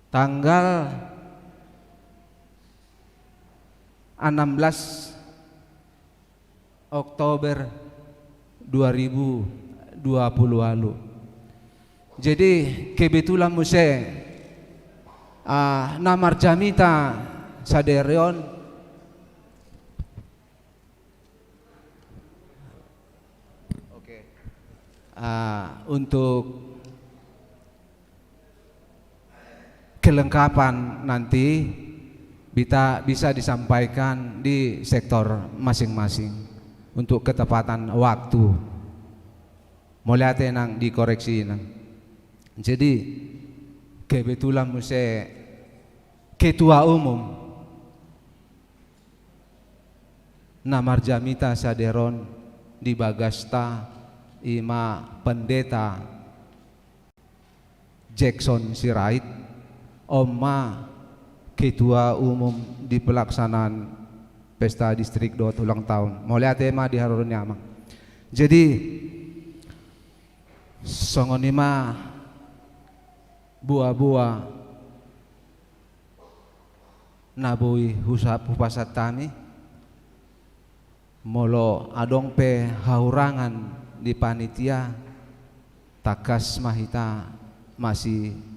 Tanggal enam belas Oktober dua ribu dua puluh ualu. Jadi, kebetulan muse, ah, na marjamita sadari on, oke, ah, untuk kelengkapan nanti bita-, bisa disampaikan di sektor masing-masing untuk ketepatan waktu. Mauliate nang dikoreksi nang. Jadi, kebetulan muse ketua umum na marjamita sadari on di bagasta, i ma Pendeta Jackson Sirait, on ma ketua umum di pelaksanaan pesta distrik dohot ulang tahun. Mauliate ma di haroro ni Amang. Jadi, songon i ma boa-boa na boi husa-, hupasahat hami. Molo adong pe hahurangan di panitia, tangkas ma hita masipaboaan.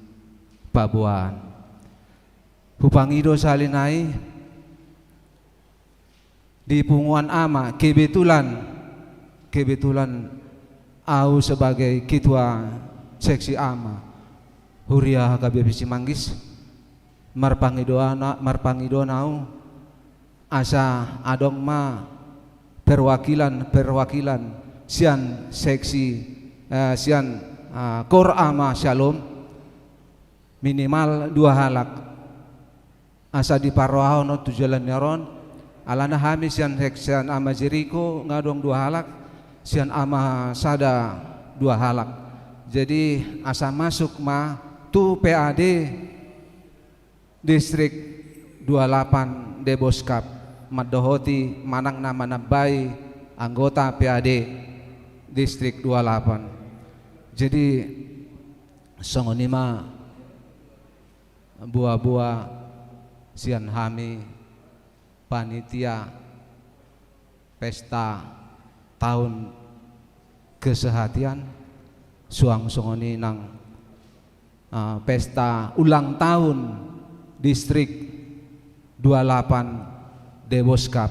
Hupangido sahali nai di punguan ama, kebetulan, kebetulan au sebagai ketua seksi ama. Huria H K B P Simanggis, marpangidoan, marpangidoan ahu, asa adong ma perwakilan-perwakilan sian seksi, eh, sian, eh, Kor Ama Syalom, minimal dua halak. Asa diparrohahon on tu joloan ni ari on, alana hami sian hek-, sian Ama Jeriko nga adong dua halak, sian Ama Sada dua halak. Jadi asa masuk ma tu P A D Distrik dua lapan Deboskap, mandohoti manang na manambai anggota P A D Distrik dua lapan. Jadi songon i ma boa-boa sian hami panitia pesta tahun kesehatian, suang songon i nang, ah, pesta ulang tahun Distrik dua lapan Deboskap.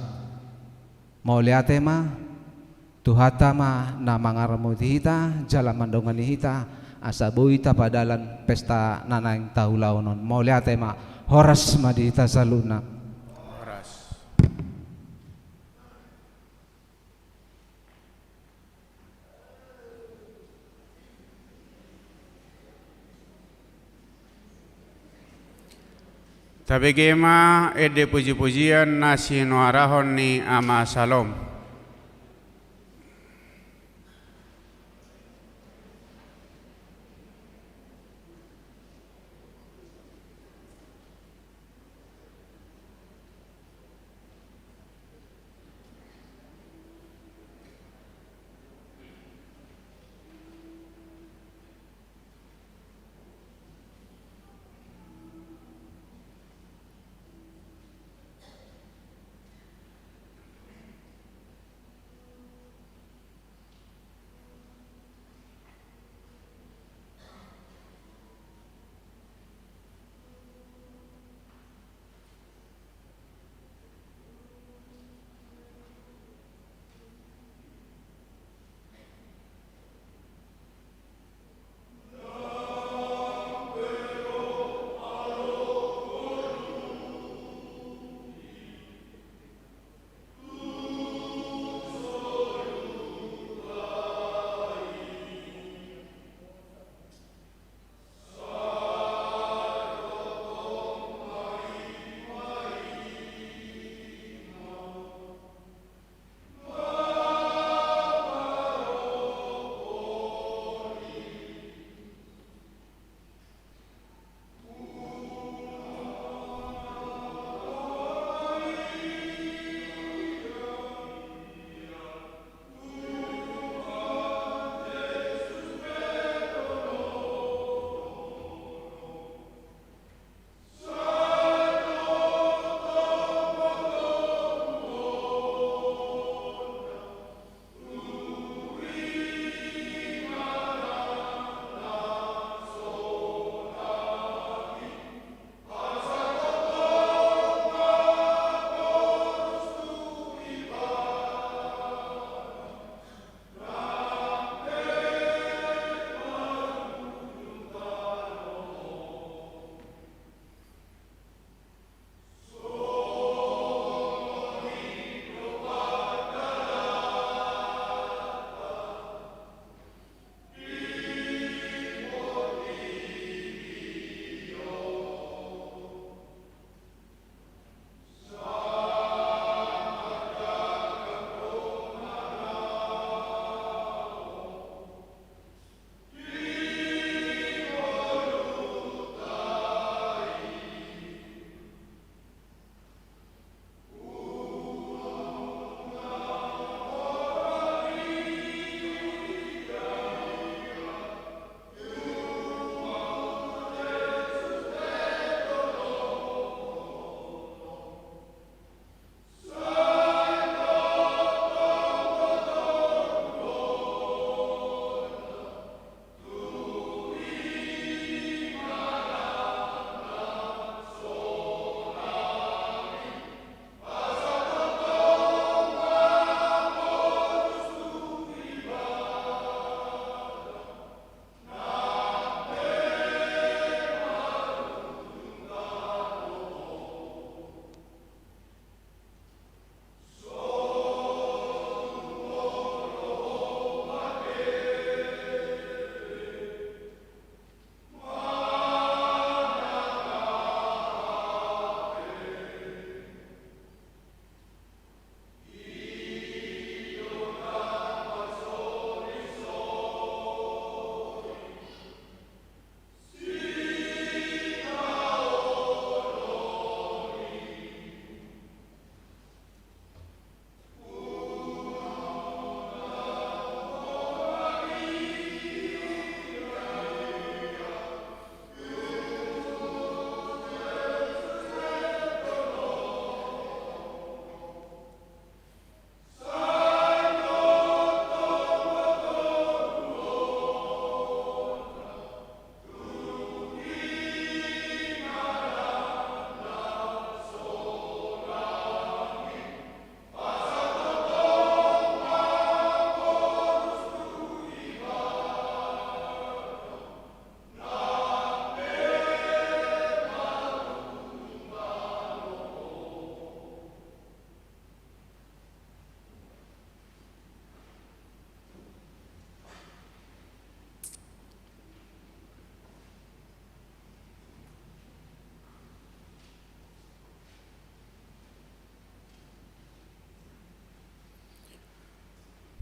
Mauliate ma, Tuhanta ma na mangaramoti hita jala mandongani hita, asa boi tapadalan pesta na naeng taulahon on. Mauliate ma, horas ma di hita saluhutna. Horas. Tabege ma ende puji-pujian na sinuarahon ni Ama Salom.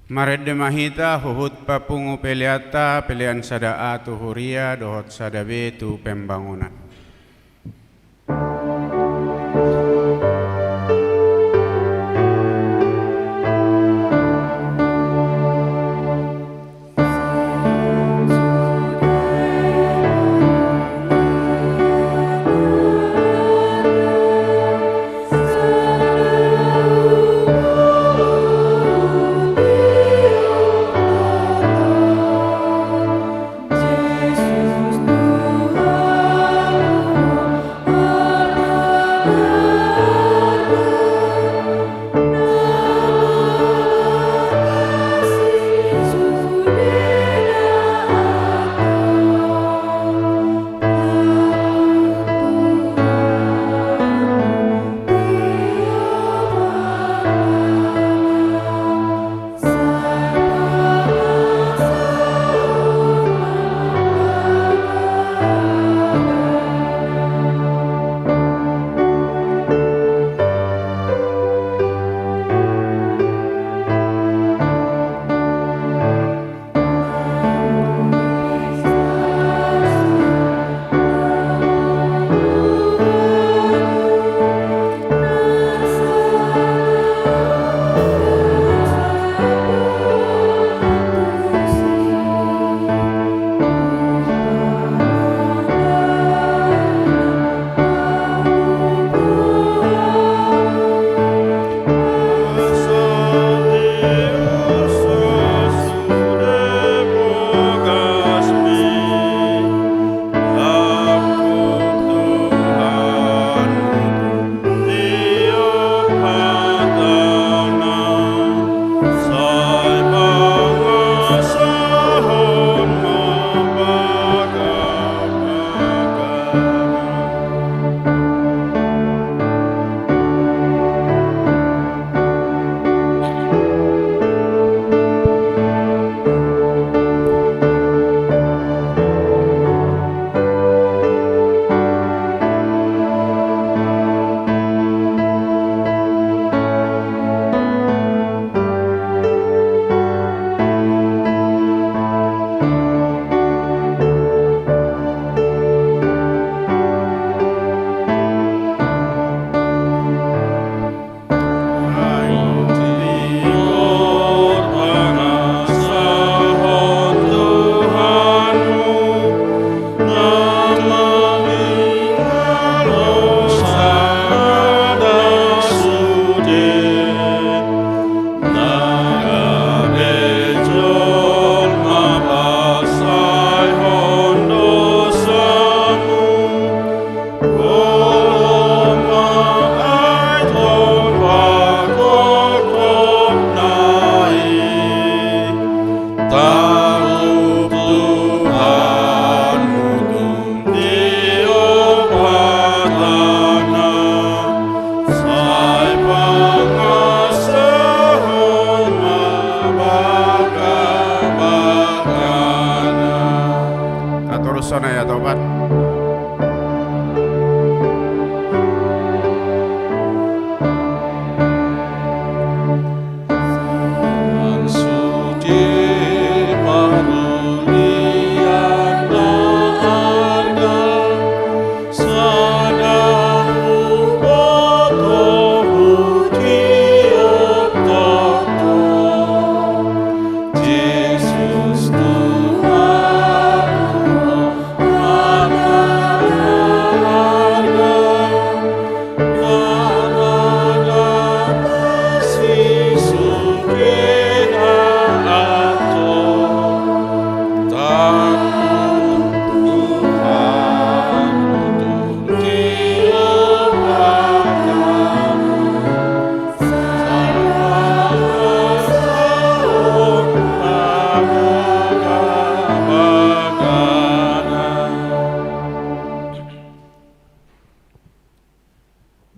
Marende ma hita huhut papungu peleanta, pelean sada A tu huria dohot sada B tu pembangunan. Torus sonai atopat.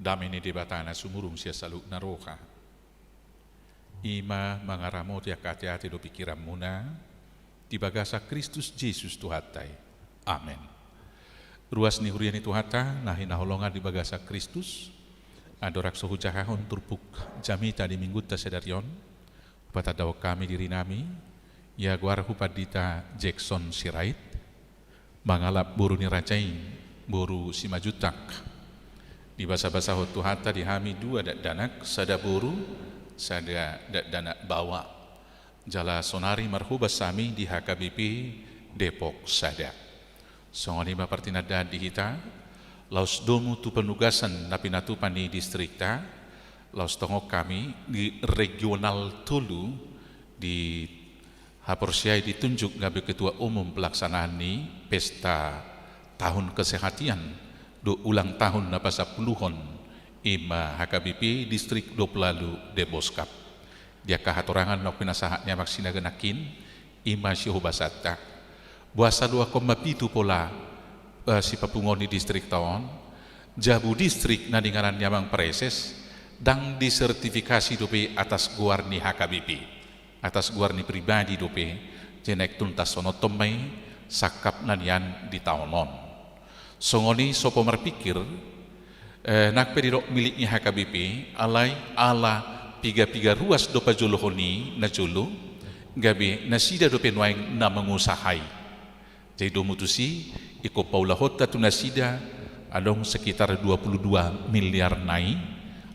Dame ni Debata na sumurung sian saluhutna roha, i ma mangaramoti angka ateate dohot pingkiranmuna di bagasan Kristus Jesus Tuhanta i. Amen. Ruas ni huria ni Tuhanta na hinaholongan di bagasan Kristus, andorang so hujahahon turpuk jamita di Minggunta sadari on, Patandahon hami diri nami, ia goarhu Pandita Jackson Sirait, mangalap boru ni raja i, boru Simanjuntak. Dibasabasahon Tuhanta di hami dua dakdanak, sada boru, sada dakdanak baoa. Jala sonari marhobas hami di H K B P Depok Sada. Songon i ma partinandaan di hita, laos domu tu penugasan na pinatupa ni distrikta, laos tongon hami di regional tolu, dihaporseai ditunjuk gabe ketua umum pelaksanaan ni pesta tahun kesehatan dohot ulang tahun na pasampuluhon, i ma H K B P Distrik Dua Pulu Ualu Deboskap. Di angka hatorangan naung pinasahat ni Amang Sinaga nangkin, i ma sihobasanta. Boasa dua koma pitu pola, eh, sipapunguan ni distrikta on, jabu distrik na ninganan ni Amang Praeses, ndang disertifikasi dope atas goar ni H K B P, atas goar ni pribadi dope, jadi naeng tuntas songon on ma i sangkap na nian di taon on. Songon i sopo marpikir, eh, nang pe didok milik ni H K B P, alai ala piga-piga ruas do pajolohon i na jolo, gabe nasida dope nuaeng na mangusahai. Jadi domu tusi, ingkon paulahonta tu nasida, adong sekitar dua puluh dua miliar na i,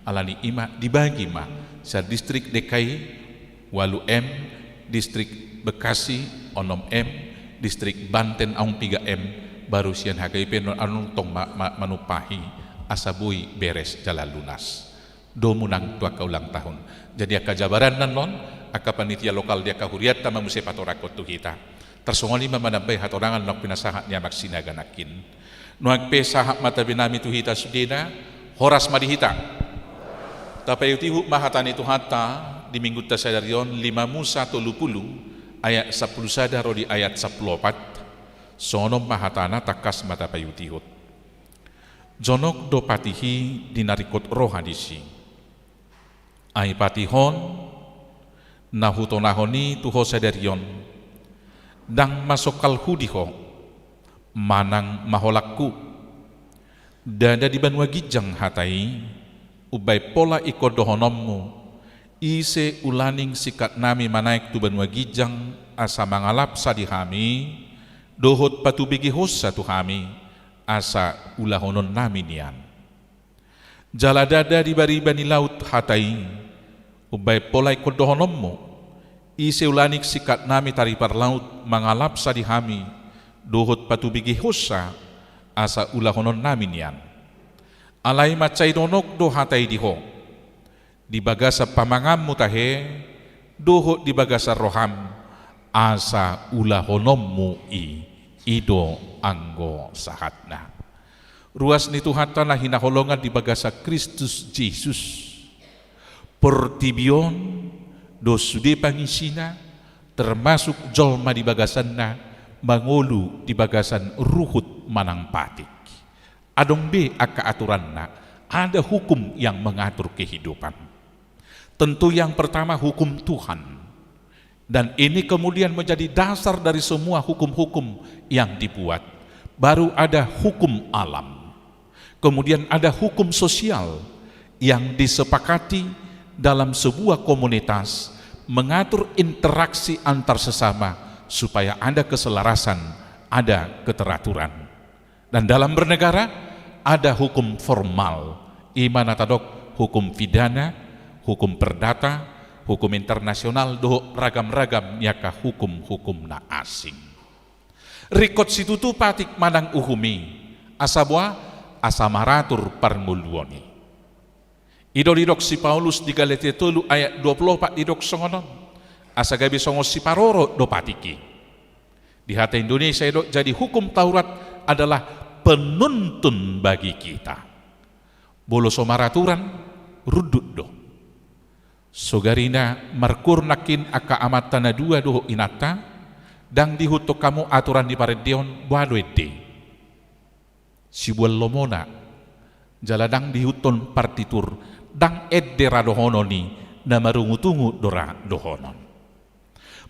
alani i ma dibagi ma, sian distrik D K I, ualu M, distrik Bekasi, onom M, distrik Banten aung piga M, baru sian H K B P non annon tong ma-, ma-, manumpahi asa boi beres jala lunas. Domu nang tu angka ulang tahun. Jadi angka jabaranna annon, angka panitia lokal di angka hurianta ma muse patorangkon tu hita. Tarsongon i ma manambai hatorangan naung pinasahat ni Amang Sinaga nangkin. Nuaeng pe sahat ma tabe nami tu hita sudena, horas ma di hita. Tapaihut-ihut ma hata ni Tuhanta di minggunta sadari on, lima Musa tolu pulu, ayat sampulu sada ro di ayat sampulu opat. Songon on ma hatana, tangkas ma tapaihut-ihut. Jonok do patih i di na ringkot roha disi. Ai patih on, na hutonahon i tu ho sadari on, ndang masongkalhu di ho, manang maholanghu. Ndada di banua ginjang hata i, umbaen pola ingkon dohononmu, ise ulaning singkat nami manaek tu banua ginjang asa mangalapsa di hami, dohot patubegehonsa tu hami, asa ulahononnami nian. Jala ndada di bariba ni laut hata i, umbaen pola ingkon dohononmu, ise ulaning singkat nami taripar laut mangalapsa di hami, dohot patubegehonsa, asa ulahononnami nian. Alai mansai jonok do hata i di ho, di bagasan pamanganmu tahe, dohot di bagasan roham, asa ulahononmu i, i do anggo sahatna. Ruas ni Tuhanta na hinaholongan di bagasan Kristus Jesus. Portibi on, dohot sude pangisina, termasuk jolma di bagasanna, mangolu di bagasan ruhut manang patik. Adong be angka aturanna, ada hukum yang mengatur kehidupan. Tentu yang pertama hukum Tuhan. Dan ini kemudian menjadi dasar dari semua hukum-hukum yang dibuat. Baru ada hukum alam. Kemudian ada hukum sosial yang disepakati dalam sebuah komunitas, mengatur interaksi antar sesama supaya ada keselarasan, ada keteraturan. Dan dalam bernegara, ada hukum formal, i ma na tadok hukum pidana, hukum perdata, hukum internasional, dohot ragam-ragam ni angka hukum-hukum na asing. Ringkot situtu patik manang uhum i, asa boha, asa maratur parngoluon i. I do didok si Paulus di Galatia tolu ayat dua pulu opat, didok songon on, asa gabe songon siparorot do patik i. Di hata Indonesia didok, jadi hukum Taurat adalah penuntun bagi kita. Molo so maraturan, rundut do. Songon i na markuhur nangkin angka amanta na dua dohot inanta, ndang diihuthon hamu aturan ni parendeon, boha do ende? Sibuan lomona, jala ndang diihuthon partitur, ndang ende ra dohonon i, na marungut-ungut do ra dohonon.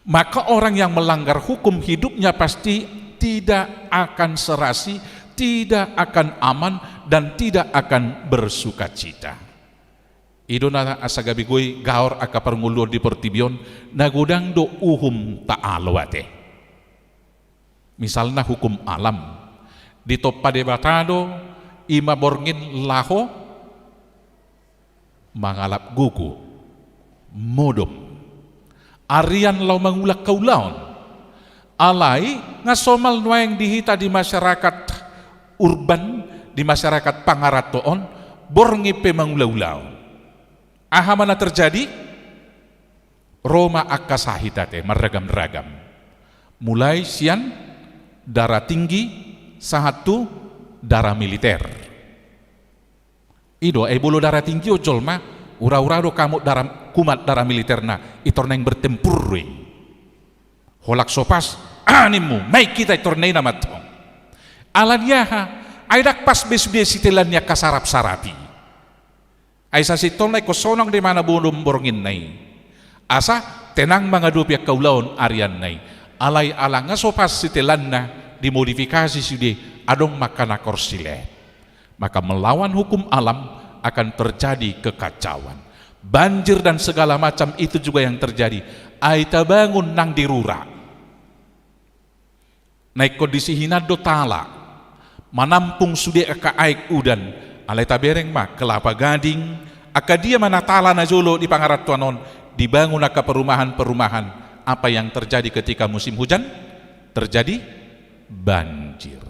Maka orang yang melanggar hukum hidupnya pasti tidak akan serasi, tidak akan aman, dan tidak akan bersukacita. I do na asa gabe goi gaor angka parngoluon di portibi on, na godang do uhum taalo ate. Misalna hukum alam, ditompa Debata do i ma borngin laho mangalap gogo, modom, arian laho mangula haulaon. Alai nga somal nuaeng di hita di masyarakat urban, di masyarakat pangaranto on, borngin pe mangula ulaon. Aha ma na terjadi? Ro ma angka sahit ate marragam-ragam. Mulai sian dara tinggi sahat tu dara militer. I do, ai molo dara tinggi on jolma, ura-ura do kamut dara, kumat dara militerna, i tor naeng bertempur do i. Holan so pas, ah, nimmu, naik hita i tor naina mantong. Ala ni aha? Ai ndang pas be sude sitelan ni angka sarap-sarap i. Ai sasintongna ingkon sonang do i ma na modom bornginna i, asa tenang mangadopi angka ulaon arianna i. Alai ala nga so pas sitelanna, dimodifikasi sude, adong ma angka na korslet. Maka melawan hukum alam akan terjadi kekacauan. Banjir dan segala macam itu juga yang terjadi. Ai tabangun nang di rura. Na ingkon disi hinan do tala manampung sude angka aek udan, alai tabereng ma Kelapa Gading, angka dia ma na tala na jolo di pangarantoan on, dibangun angka perumahan-perumahan. Apa yang terjadi ketika musim hujan? Terjadi banjir.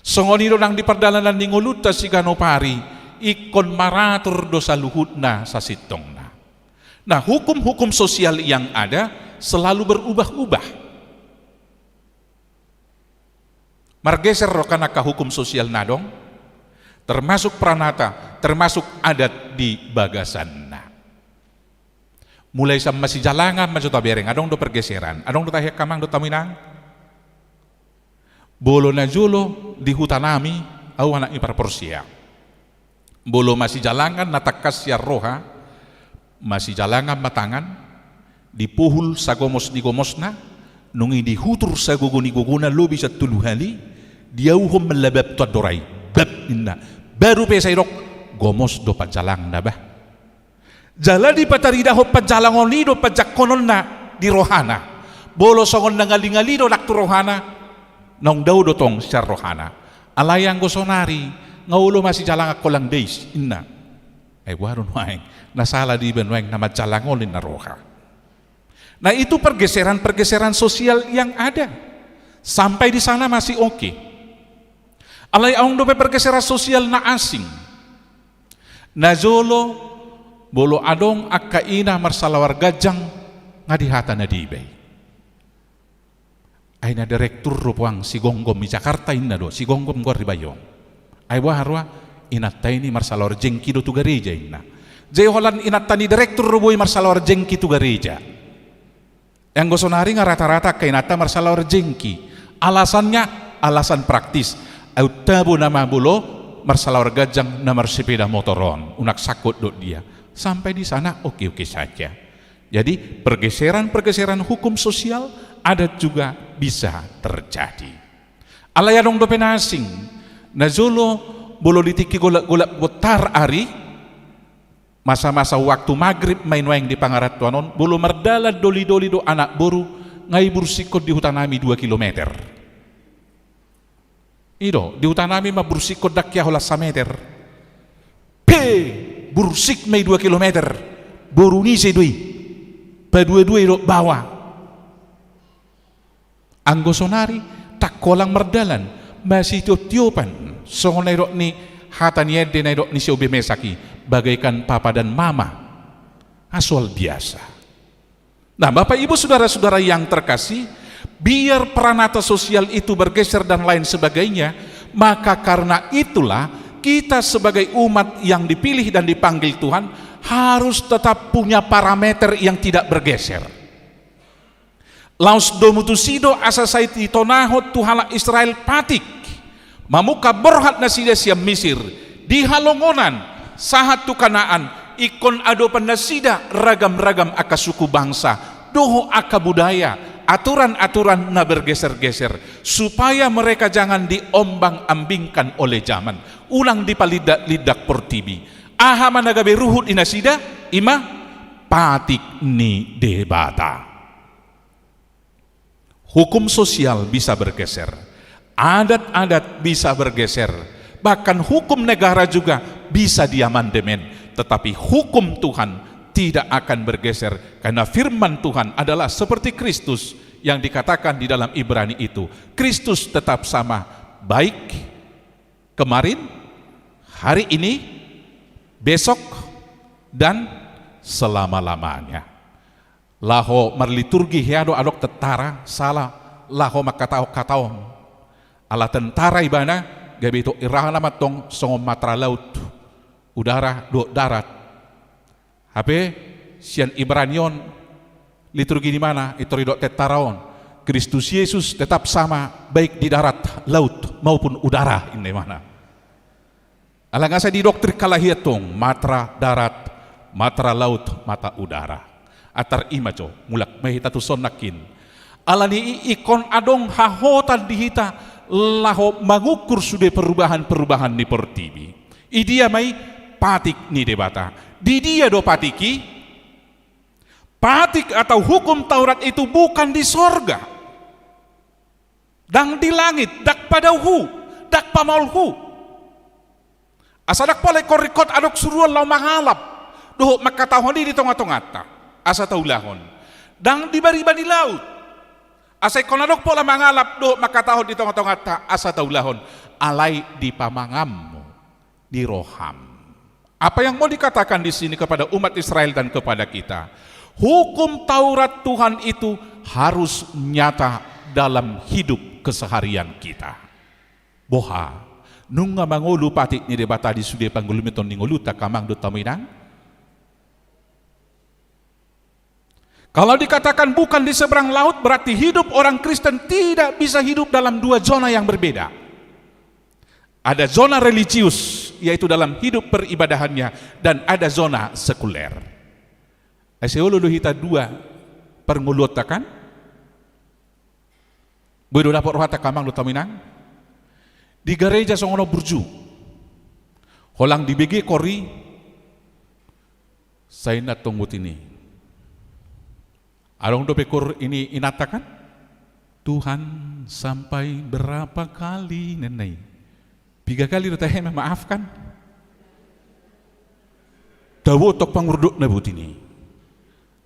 Songon i do nang di pardalanan ni ngolunta siganup ari, ingkon maratur do saluhutna sasintongna. Nah, hukum-hukum sosial yang ada selalu berubah-ubah. Margeser do kan angka hukum sosial na adong, termasuk pranata, termasuk adat di bagasanna. Mulai sian masijalangan ma jo tabereng, adong do pergeseran, adong do tahe angka amang dohot hamu inang. Molo na jolo di hutanami, ahu anak ni parporsea. Molo masijalangan na tangkas sian roha, masijalangan ma tangan, dipuhul sagomos ni gomosna, nunga i dihutur sagogo ni gogona lobi sian tolu hali, diauhon ma lambab tu andora i, bab ninna, baru pe sai didok, gomos do panjalanganna bah. Jala dipataridahon panjalangon i do panjangkononna di rohana. Molo songon na ngali-ngali do nang tu rohana, naung dao do tong sian rohana. Alai anggo sonari, nga olo masijalangan holan deis, inna. Ai boha do nuaeng, na sala dibaen nuaeng na manjalangon ninna roha. Nah, itu pergeseran-pergeseran sosial yang ada. Sampai di sana masih oke. Alai adong dope pergeseran sosial na asing. Na jolo, molo adong angka ina marsalawar ganjang, nga dihata na diba i. Ai na direktur do puang si Gomgom i, Jakarta inna do, si Gomgom goar di Bayong. Ai boha roha, inanta i ni marsalawar jengki do tu gareja inna. Jadi holan inanta ni direktur do boi marsalawar jengki tu gareja. Anggo sonari nga rata-rata angka inanta marsalawar jengki. Alasannya, alasan praktis. Aut tabo nama molo marsalawar ganjang na marsepeda motor on, unang sangkot dohot dia. Sampai di sana oke-oke saja. Jadi pergeseran-pergeseran hukum sosial adat juga bisa terjadi. Alai adong dope na asing. Na jolo molo di tingki golap-golap bontar ari, masa-masa waktu magrib ma i nuaeng di pangarantoan on, molo mardalan doli-doli do anak boru, nga i bursikkon di hutanami dua kilometer. I do, di hutanami ma bursikkon ndang hea holan sameter. Pe, bursik ma i dua kilometer. Boru ni ise do i. Padua-dua i dohot baoa. Anggo sonari, ndang holan mardalan, masitiop-tiopan, songon na nidok ni hata ni ende na nidok ni si Obe Mesak i, bagaikan papa dan mama. Nga soal biasa. Nah, Bapak Ibu Saudara-saudara yang terkasih, biar pranata sosial itu bergeser dan lain sebagainya, maka karena itulah kita sebagai umat yang dipilih dan dipanggil Tuhan harus tetap punya parameter yang tidak bergeser. Laos domu tusi do asa sai ditonahon tu halak Israel patik, mamungka borhat nasida sian Misir, di halongonan, sahat tu Kanaan, ingkon adopan nasida ragam-ragam angka suku bangsa, dohot angka budaya, aturan-aturan na bergeser-geser, supaya mereka jangan diombang-ambingkan oleh zaman, unang dipalindak-lindak portibi. Aha ma na gabe ruhut di nasida? I ma patik ni Debata. Hukum sosial bisa bergeser, adat-adat bisa bergeser, bahkan hukum negara juga bisa diamandemen, tetapi hukum Tuhan tidak akan bergeser, karena firman Tuhan adalah seperti Kristus yang dikatakan di dalam Ibrani itu. Kristus tetap sama, baik kemarin, hari ini, besok, dan selama-lamanya. Laho marliturgi hea do adong tentara, sala laho mangkatahon-katahon. Ala tentara ibana, gabe ito irahana mantong songon matra laut, udara, dohot darat. Hape sian Ibrani on, liturgi ni ibana, ito ridok tentara on. Kristus Yesus tetap sama, baik di darat, laut, maupun udara, inna ibana. Ala nga sai didoktrin halak i tong, matra darat, matra laut, matra udara. Antar i ma jo, mulak ma hita tuson nangkin. Ala ni i ingkon adong hahotan di hita laho mangukur sude perubahan-perubahan ni portibi. Idia ma i patik ni Debata. Di dia do patik i? Patik atau hukum Taurat itu bukan di sorga. Ndang di langit, ndang padao hu, ndang pamaol hu. Asa ndang pola ingkon ringkot adong suruon laho mangalap dohot mangkatahon i di tonga-tonganta, asa taulahon. Ndang di bariba ni laut. Asa ingkon adong pola mangalap dohot mangkatahon di tonga-tonganta, asa taulahon. Alai di pamanganmu, di roham. Apa yang mau dikatakan di sini kepada umat Israel dan kepada kita? Hukum Taurat Tuhan itu harus nyata dalam hidup keseharian kita. Boha, nunga mangolu patik ni Debata di sude panggulmiton ni ngolunta, angka amang dohot hamu inang? Kalau dikatakan bukan di seberang laut, berarti hidup orang Kristen tidak bisa hidup dalam dua zona yang berbeda. Ada zona religius, yaitu dalam hidup peribadahannya, dan ada zona sekuler. Asa olo do hita dua parngoluonta, kan? Boi do dapot rohanta, angka amang dohot hamu inang? Di gareja songon on burju. Holan dibege kori, sai inna tong botima i. Adong dope kori ni inanta, kan? Tuhan, sampai berapa kali, ninna i. Piga kali do tahe memaafkan? Tabo tong pangurdotna botima i.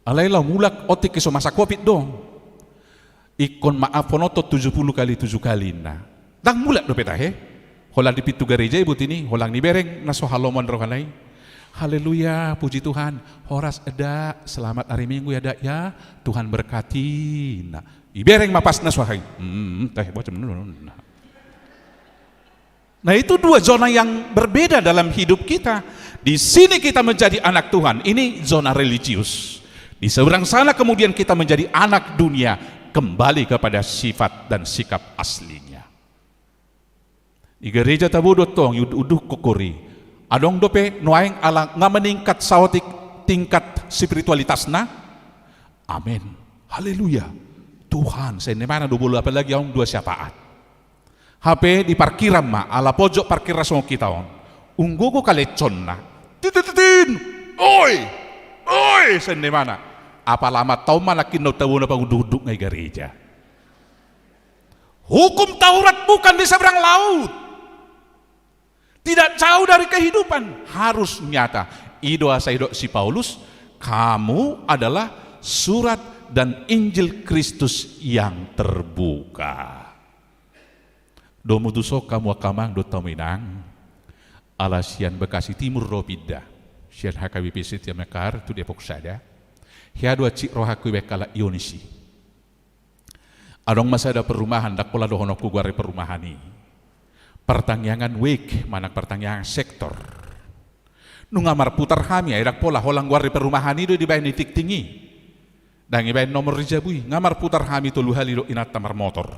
Alai laho mulak, otik i so masa covid do. Ingkon maafhononta tujuh puluh kali tujuh kali, inna. Ndang mulak dope tahe. Holan di pintu gareja i botima i, holan dibereng na so halomoan rohana i. Haleluya, puji Tuhan. Horas, Dak, selamat hari Minggu ya, Dak, ya. Tuhan berkati, inna. Dibereng ma pas na so aha i. Hmm, tahe bocam. Nah, itu dua zona yang berbeda dalam hidup kita. Di sini kita menjadi anak Tuhan, ini zona religius. Di seberang sana kemudian kita menjadi anak dunia, kembali kepada sifat dan sikap aslinya. Di gareja tabo do tong, iunduk-unduk kori. Adong dope nuaeng ala nga meningkat saotik tingkat spiritualitasna? Amen. Haleluya. Tuhan, sai inna ibana do bolo, apalagi adong dua syafaat. Hape di parkiran ma, ala pojok parkiran songon hita on. Umgogo kalesonna. Titititin! Oi! Oi! Sai inna ibana. Apala amanta on ma nangkin naung tabo na pangunduk-unduk nga i gareja. Hukum Taurat bukan di seberang laut. Tidak jauh dari kehidupan, harus nyata. I do asa didok si Paulus, kamu adalah surat dan Injil Kristus yang terbuka. Domu tuson hamu angka amang dohot hamu inang, ala sian Bekasi Timur do pinda, sian H K B P Setia Mekar tu Depok Sada, hea do hansit rohangku dibahen halak Ionis i. Adong ma sada perumahan, ndang pola dohononku goar ni perumahan i. Partangiangan wijk, manang partangiangan sektor. Nunga marputar hami, ai ndang pola holan goar ni perumahan i do dibahen di tingting i. Ndang dibahen nomor di jabu i, nga marputar hami tolu hali dohot inanta marmotor.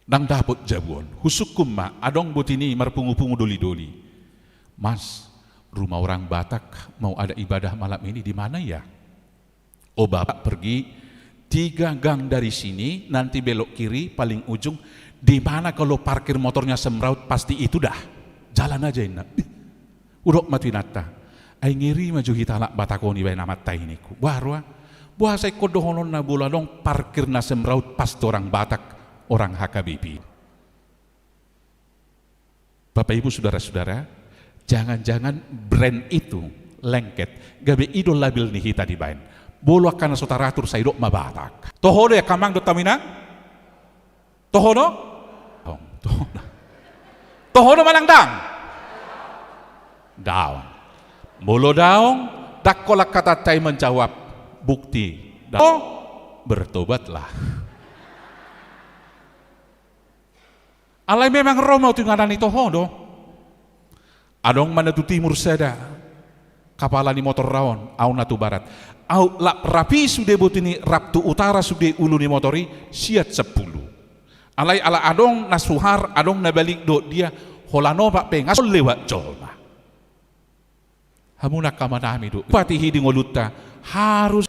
Ndang dapot jabu on, husungkun ma, adong botima i marpungu-pungu doli-doli. Mas, rumah orang Batak mau ada ibadah malam ini di mana ya? Oh, Bapak pergi tiga gang dari sini, nanti belok kiri, paling ujung, di mana kalau parkir motornya semrawut, pasti itu dah. Jalan aja, inna. Ih, Hudok ma tu inanta, ai ngeri ma jo hita halak Batak on, ibaen amanta i ningku. Boha roha? Boasa ingkon dohononna molo adong parkir na semraut pas tu orang Batak, orang H K B P. Bapak Ibu, saudara-saudara, jangan-jangan brand itu lengket, gabe i do label ni hita dibaen. Molo angka na so taratur sai dok ma Batak. Toho do i angka amang dohot hamu inang? Toho do? Toho do. Toho do manang ndang? Daong. Molo daong, ndang holan hatanta i menjawab bukti. Daong, bertobatlah. Alai memang ro ma au tu inganan i toho do. Adong ma na tu timur sada, kapala ni motor ra on, au na tu barat. Au lap rapi sude boti ni, rap tu utara sude ulu ni motor i, siat sampulu. Alai ala adong na suhar, adong na balik dohot dia, holan opat pe nga so lewat jolma. Hamu na angka amanami do. Patihi di ngolunta harus.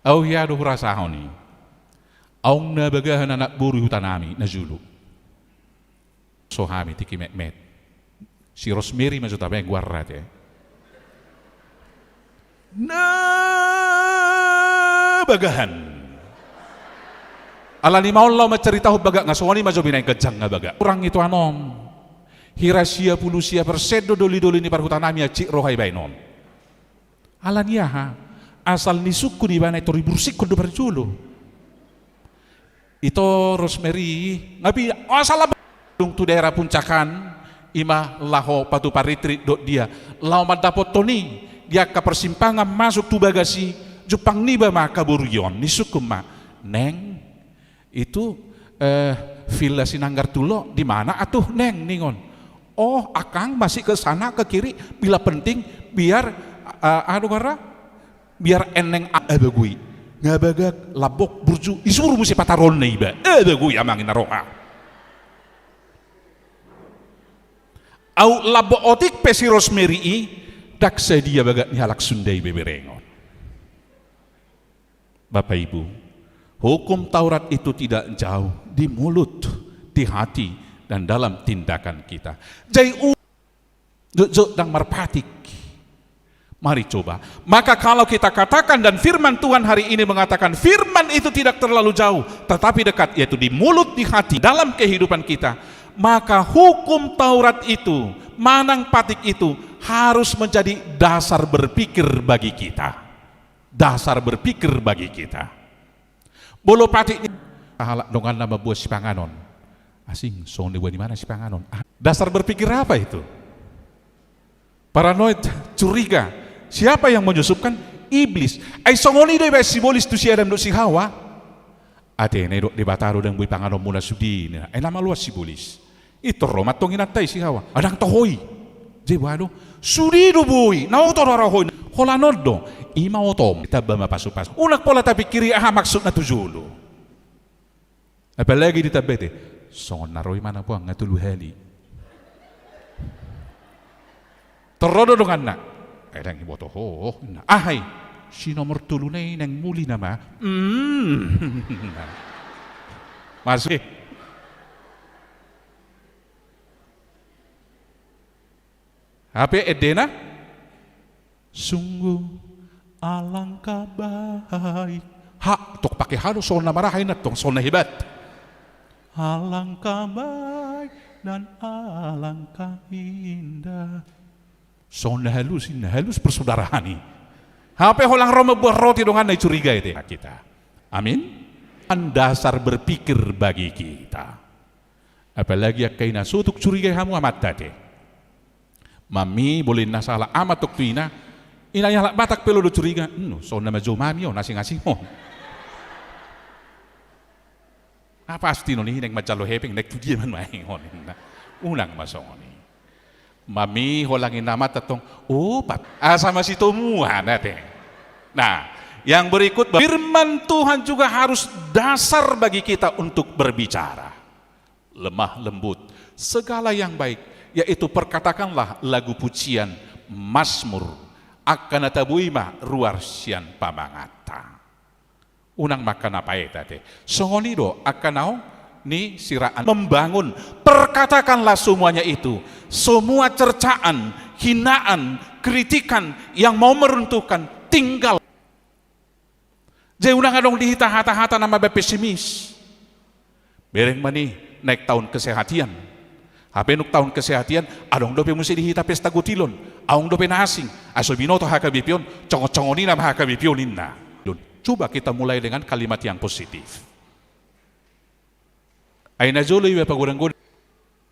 Au hea do hurasahon i. Aung na bagahan anak boru i hutanami na jolo. So hami tingki metmet. Si Rosemary ma jo tabaen goarna ate. Na bagahan. Alani ma on laho mancaritahon bagak nga songon i ma jo binaen ganjang nga bagak. Hurang i tu anon. Hira sia pulu sia persen do doli-doli ni parhutanami hansit roha i baenon. Alani aha? Asal nisungkun ibana i tor ibursikkon do parjolo. Ito Rosemary, nga pe asal apa? Dung tu daerah Puncakan, ima laho patupa retreat dohot dia. Laho mandapothon i, di angka persimpangan masuk tu bagas i, jumpang niba ma angka boru i on, nisungkun ma. Neng, itu, eh, Villa Sinanggar Tulok di mana atuh, Neng, ningon. Oh, akang masih ke sana, ke kiri, bila penting, biar, eh, anu, gara, biar eneng a-, eh, bagui. Nga bagak, lambok, burju, isuru muse pataruonna iba. Eh, bagui, amang inna roha. Au lambok otik pe si Rosemary i, ndang sadia bagak ni halak Sunda i beberengon. Bapak Ibu, hukum Taurat itu tidak jauh di mulut, di hati, dan dalam tindakan kita. Jai u-, jotjot ndang marpatik. Mari coba. Maka kalau kita katakan dan firman Tuhan hari ini mengatakan firman itu tidak terlalu jauh, tetapi dekat, yaitu di mulut, di hati, dalam kehidupan kita, maka hukum Taurat itu, manang patik itu, harus menjadi dasar berpikir bagi kita. Dasar berpikir bagi kita. Molo patik ni, halak donganna mamboan sipanganon. Asing, songon na diboan imana sipanganon. Ah, dasar berpikir apa itu? Paranoid, curiga. Siapa yang menyusupkan? Iblis. Ai songon i do ibaen sibolis tu si Adam dohot si Hawa. Ate, na didok Debata do ndang boi panganonmuna sude, ninna. Ai na maloas sibolis. Itor ro ma antong inanta i si Hawa. Ndang toho i. Jadi boha do? Sude do boi, na oto do ra ho i. Holan on do. Ima otom. Tamba ma pasupasu. Unang pola tapingkiri aha maksudna tu jolo. Apalagi ditamba ate. Songon na ro imana puang nga tolu hali. Tor ro do donganna. Eh, ndang diboto ho, ninna. Aha i? Si nomor tolu na i naeng muli nama. Mm. Masuk. Hape endena, sungguh alangkah baik. Ha, tong pake ha do, songon na maraha inna tong, songon na hebat. Alangkah baik dan alangkah indah. Songon na halus inna, halus persaudaraan i. Hape holan ro mamboan roti donganna i curiga ate. Kita. Amin. Dasar berpikir bagi kita. Apalagi angka ina, so tung curiga hamu amanta ate. Mami, boi ninna sahalak ama tong tu ina. Ina i halak Batak pe olo do curiga. Eno, songon na majo mami on, asing-asing on. Ah, pasti non i naeng manjalo hepeng, naeng tu dia ma nuaeng on. Unang ma songon i. Mami, holan ninna amanta tong. Oh, pat-, asa masitomuan ate. Nah, yang berikut, firman Tuhan juga harus dasar bagi kita untuk berbicara. Lemah lembut, segala yang baik, yaitu perkatakanlah lagu pujian, mazmur, angka na tabo i ma ruar sian pamanganta. Unang ma angka na paet ate. Songon i do angka naung ni siraan membangun. Perkatakanlah semuanya itu, semua cercaan Hinaan, kritikan yang mau meruntuhkan, tinggal. Jadi unang adong di hita hata-hata na mambaen pesimis. Bereng ma i, naeng taon kesehatian. Hape nunga taon kesehatian, adong dope muse di hita pesta gotilon. Adong dope na asing. Ai so binoto H K B P on, congon-congon i nama H K B P on ninna. Coba kita mulai dengan kalimat yang positif. Ai na jolo iba pagodang-godang.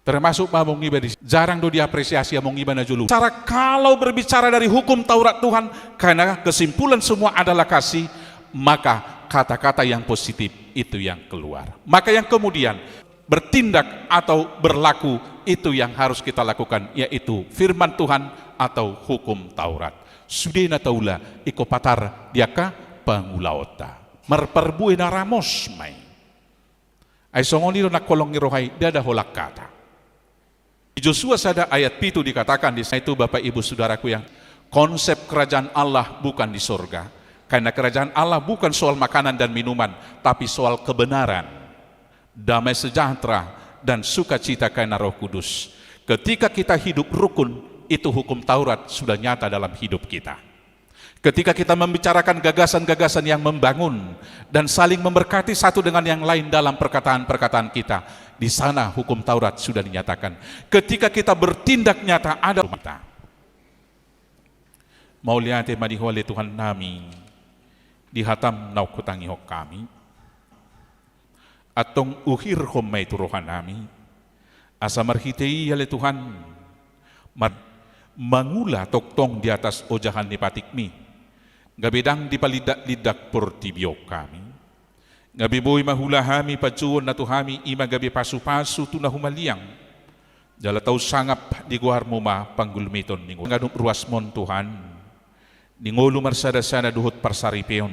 Termasuk ma among iba di, jarang do diapresiasi among iba na jolo. Cara kalau berbicara dari hukum Taurat Tuhan, karena kesimpulan semua adalah kasih, maka kata-kata yang positif itu yang keluar. Maka yang kemudian bertindak atau berlaku itu yang harus kita lakukan, yaitu firman Tuhan atau hukum Taurat. Sude na taula ingkon patar di angka pangulaonta. Marparbue na ramos ma i. Ai songon i do nang holong ni roha i, ndada holan hata. Di Josua sada ayat pitu dikatakan di sana itu, Bapak Ibu Saudaraku yang, konsep kerajaan Allah bukan di sorga. Karena kerajaan Allah bukan soal makanan dan minuman, tapi soal kebenaran, damai sejahtera, dan sukacita karena Roh Kudus. Ketika kita hidup rukun, itu hukum Taurat sudah nyata dalam hidup kita. Ketika kita membicarakan gagasan-gagasan yang membangun dan saling memberkati satu dengan yang lain dalam perkataan-perkataan kita, di sana hukum Taurat sudah dinyatakan. Ketika kita bertindak nyata, ada kita. Mauliate ma di Ho ale Tuhan nami, di hataM naung hutangihon hami. Antong uhirhon ma i tu roha nami, asa marhite i ale Tuhan, mar-, mangula tongtong di atas ojahan ni patikMi, gabe ndang dipalindak-lindak portibi on hami. Gabe boi ma huula hami panjouon na tu hami, i ma gabe pasupasu tu na humaliang. Jala tau sangap di goarMu ma panggulmiton ni ngolu. Ganup ruasMon Tuhan, di ngolu marsada-sada dohot parsaripeon,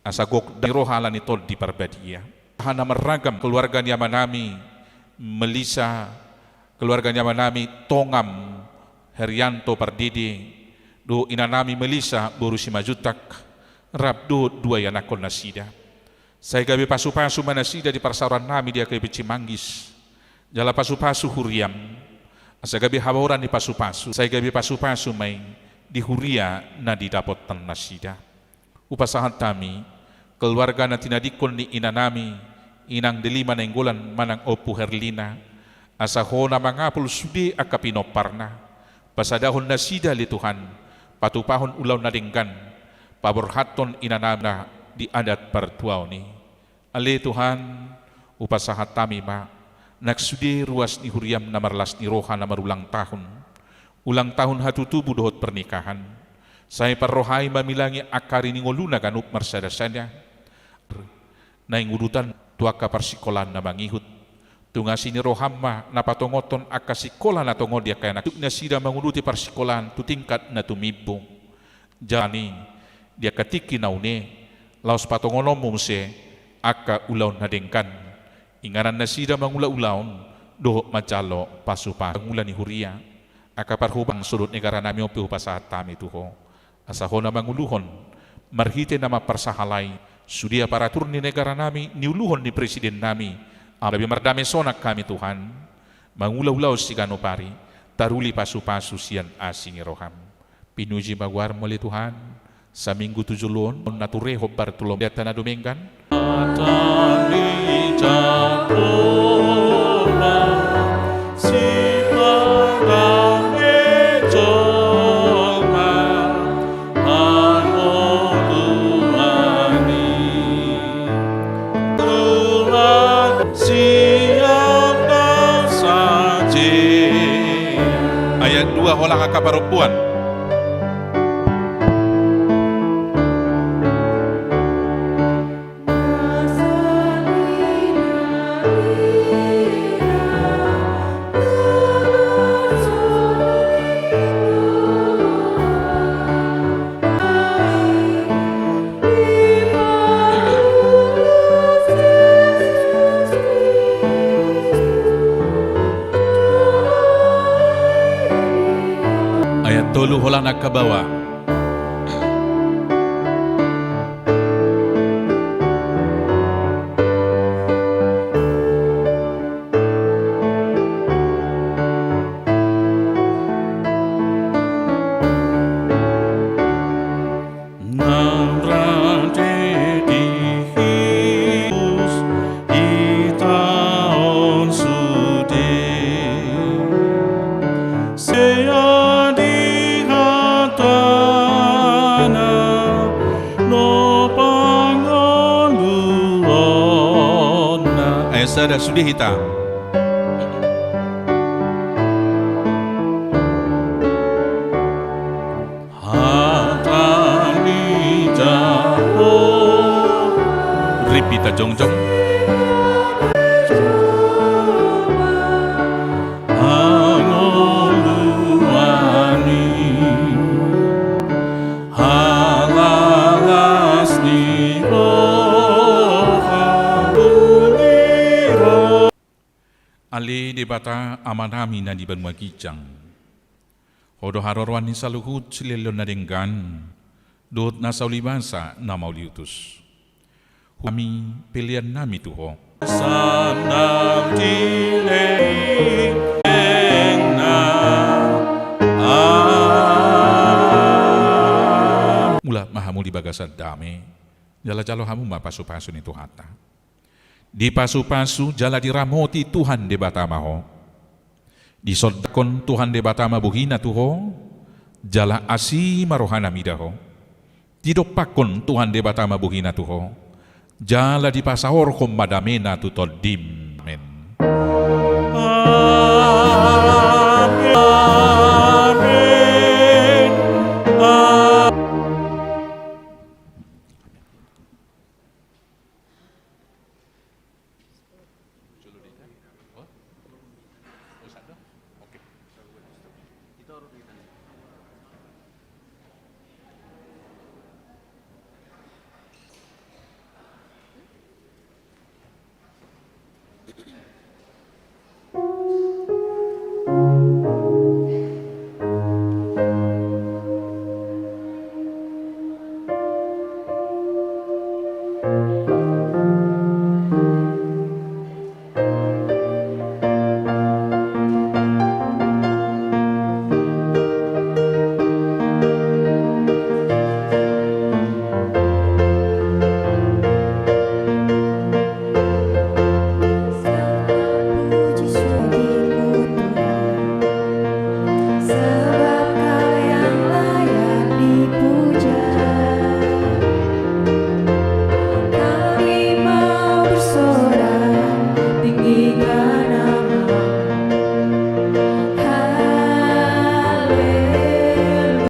asa gok ni roha ala ni Tondi Parbadia. Hana marragam keluarga ni amanami Melisa, keluarga ni amanami Tongam Herianto Pardede, dohot inanami Melisa boru Simanjuntak, rap dohot dua ianakhon nasida. Sai gabe pasupasu ma nasida di parsaorannami di H K B P Cimanggis. Jala pasupasu huriaM, asa gabe habaoran ni pasupasu. Sai gabe pasupasu ma i di huria na didapotannasida. Hupasahat hami keluarga na tinadingkon ni inanami, Inang Delima Nainggolan manang Ompu Herlina, asa Ho na mangapul sude angka pinomparna. Pasadahon nasida ale Tuhan, patupahon ulaon na denggan, paborhathon inanami na di adat partuaon i. Ale Tuhan, hupasahat hami ma nang sude ruas ni huriaM na marlas ni roha na marulang tahun. Ulang tahun hatutubu dohot pernikahan. Sai parrohai mamilangi angka ari ni ngoluna ganup marsada-sada. Naeng udutan tu angka parsikolaan na mangihut. Tung asi ni rohaM ma na patongothon angka sikola na tongon di angka anak. Tuk nasida manguduti parsikolaan tu tingkat na tumimbo. Jala i di angka tingki na une, laos patongononMu muse angka ulaon na denggan. Inganan nasida mangula ulaon, dohot manjalo pasupasu. Mangula ni huria, angka parhobang sudut negaranami on pe hupasahat hami tu Ho. Asa Ho na manguluhon, marhite na mamparsahalai, sude aparatur ni negaranami, niuluhon ni presidennami, asa gabe mardame sonang hami Tuhan, mangula ulaon siganup ari, taruli pasupasu sian asi ni rohaM. Pinuji ma goarMu ale Tuhan, saminggu tu jolo on, na ture hombar tu lomo denggan. Ayat dua, holan angka parompuan. Ayat tolu, holan angka baoa. Amrante di Kristus hita on sude. Sai di hatana do pangoluonna. Ayat sada, sude hita. Hata ni Jahowa. Rip hita jongjong. Pangoluan i, halalas ni roha, uli roha. Ale Debata Amanami na di banua ginjang, Ho do haroroan ni saluhut silehon na denggan dohot na saulibasa na mauliutus. Hami pelean nami tu Ho. Sandal di lehengna. Mulak ma hamu di bagasan dame, jala jalo hamu ma pasupasu ni Tuhanta. Dipasupasu jala diramoti Tuhan Debata ma ho. Disondangkon Tuhan Debata ma bohina tu ho, jala asi ma rohana mida ho. Didompakkon Tuhan Debata ma bohina tu ho, jala dipasaorhon ma damena tu tondim. Amen. Amen. Amen.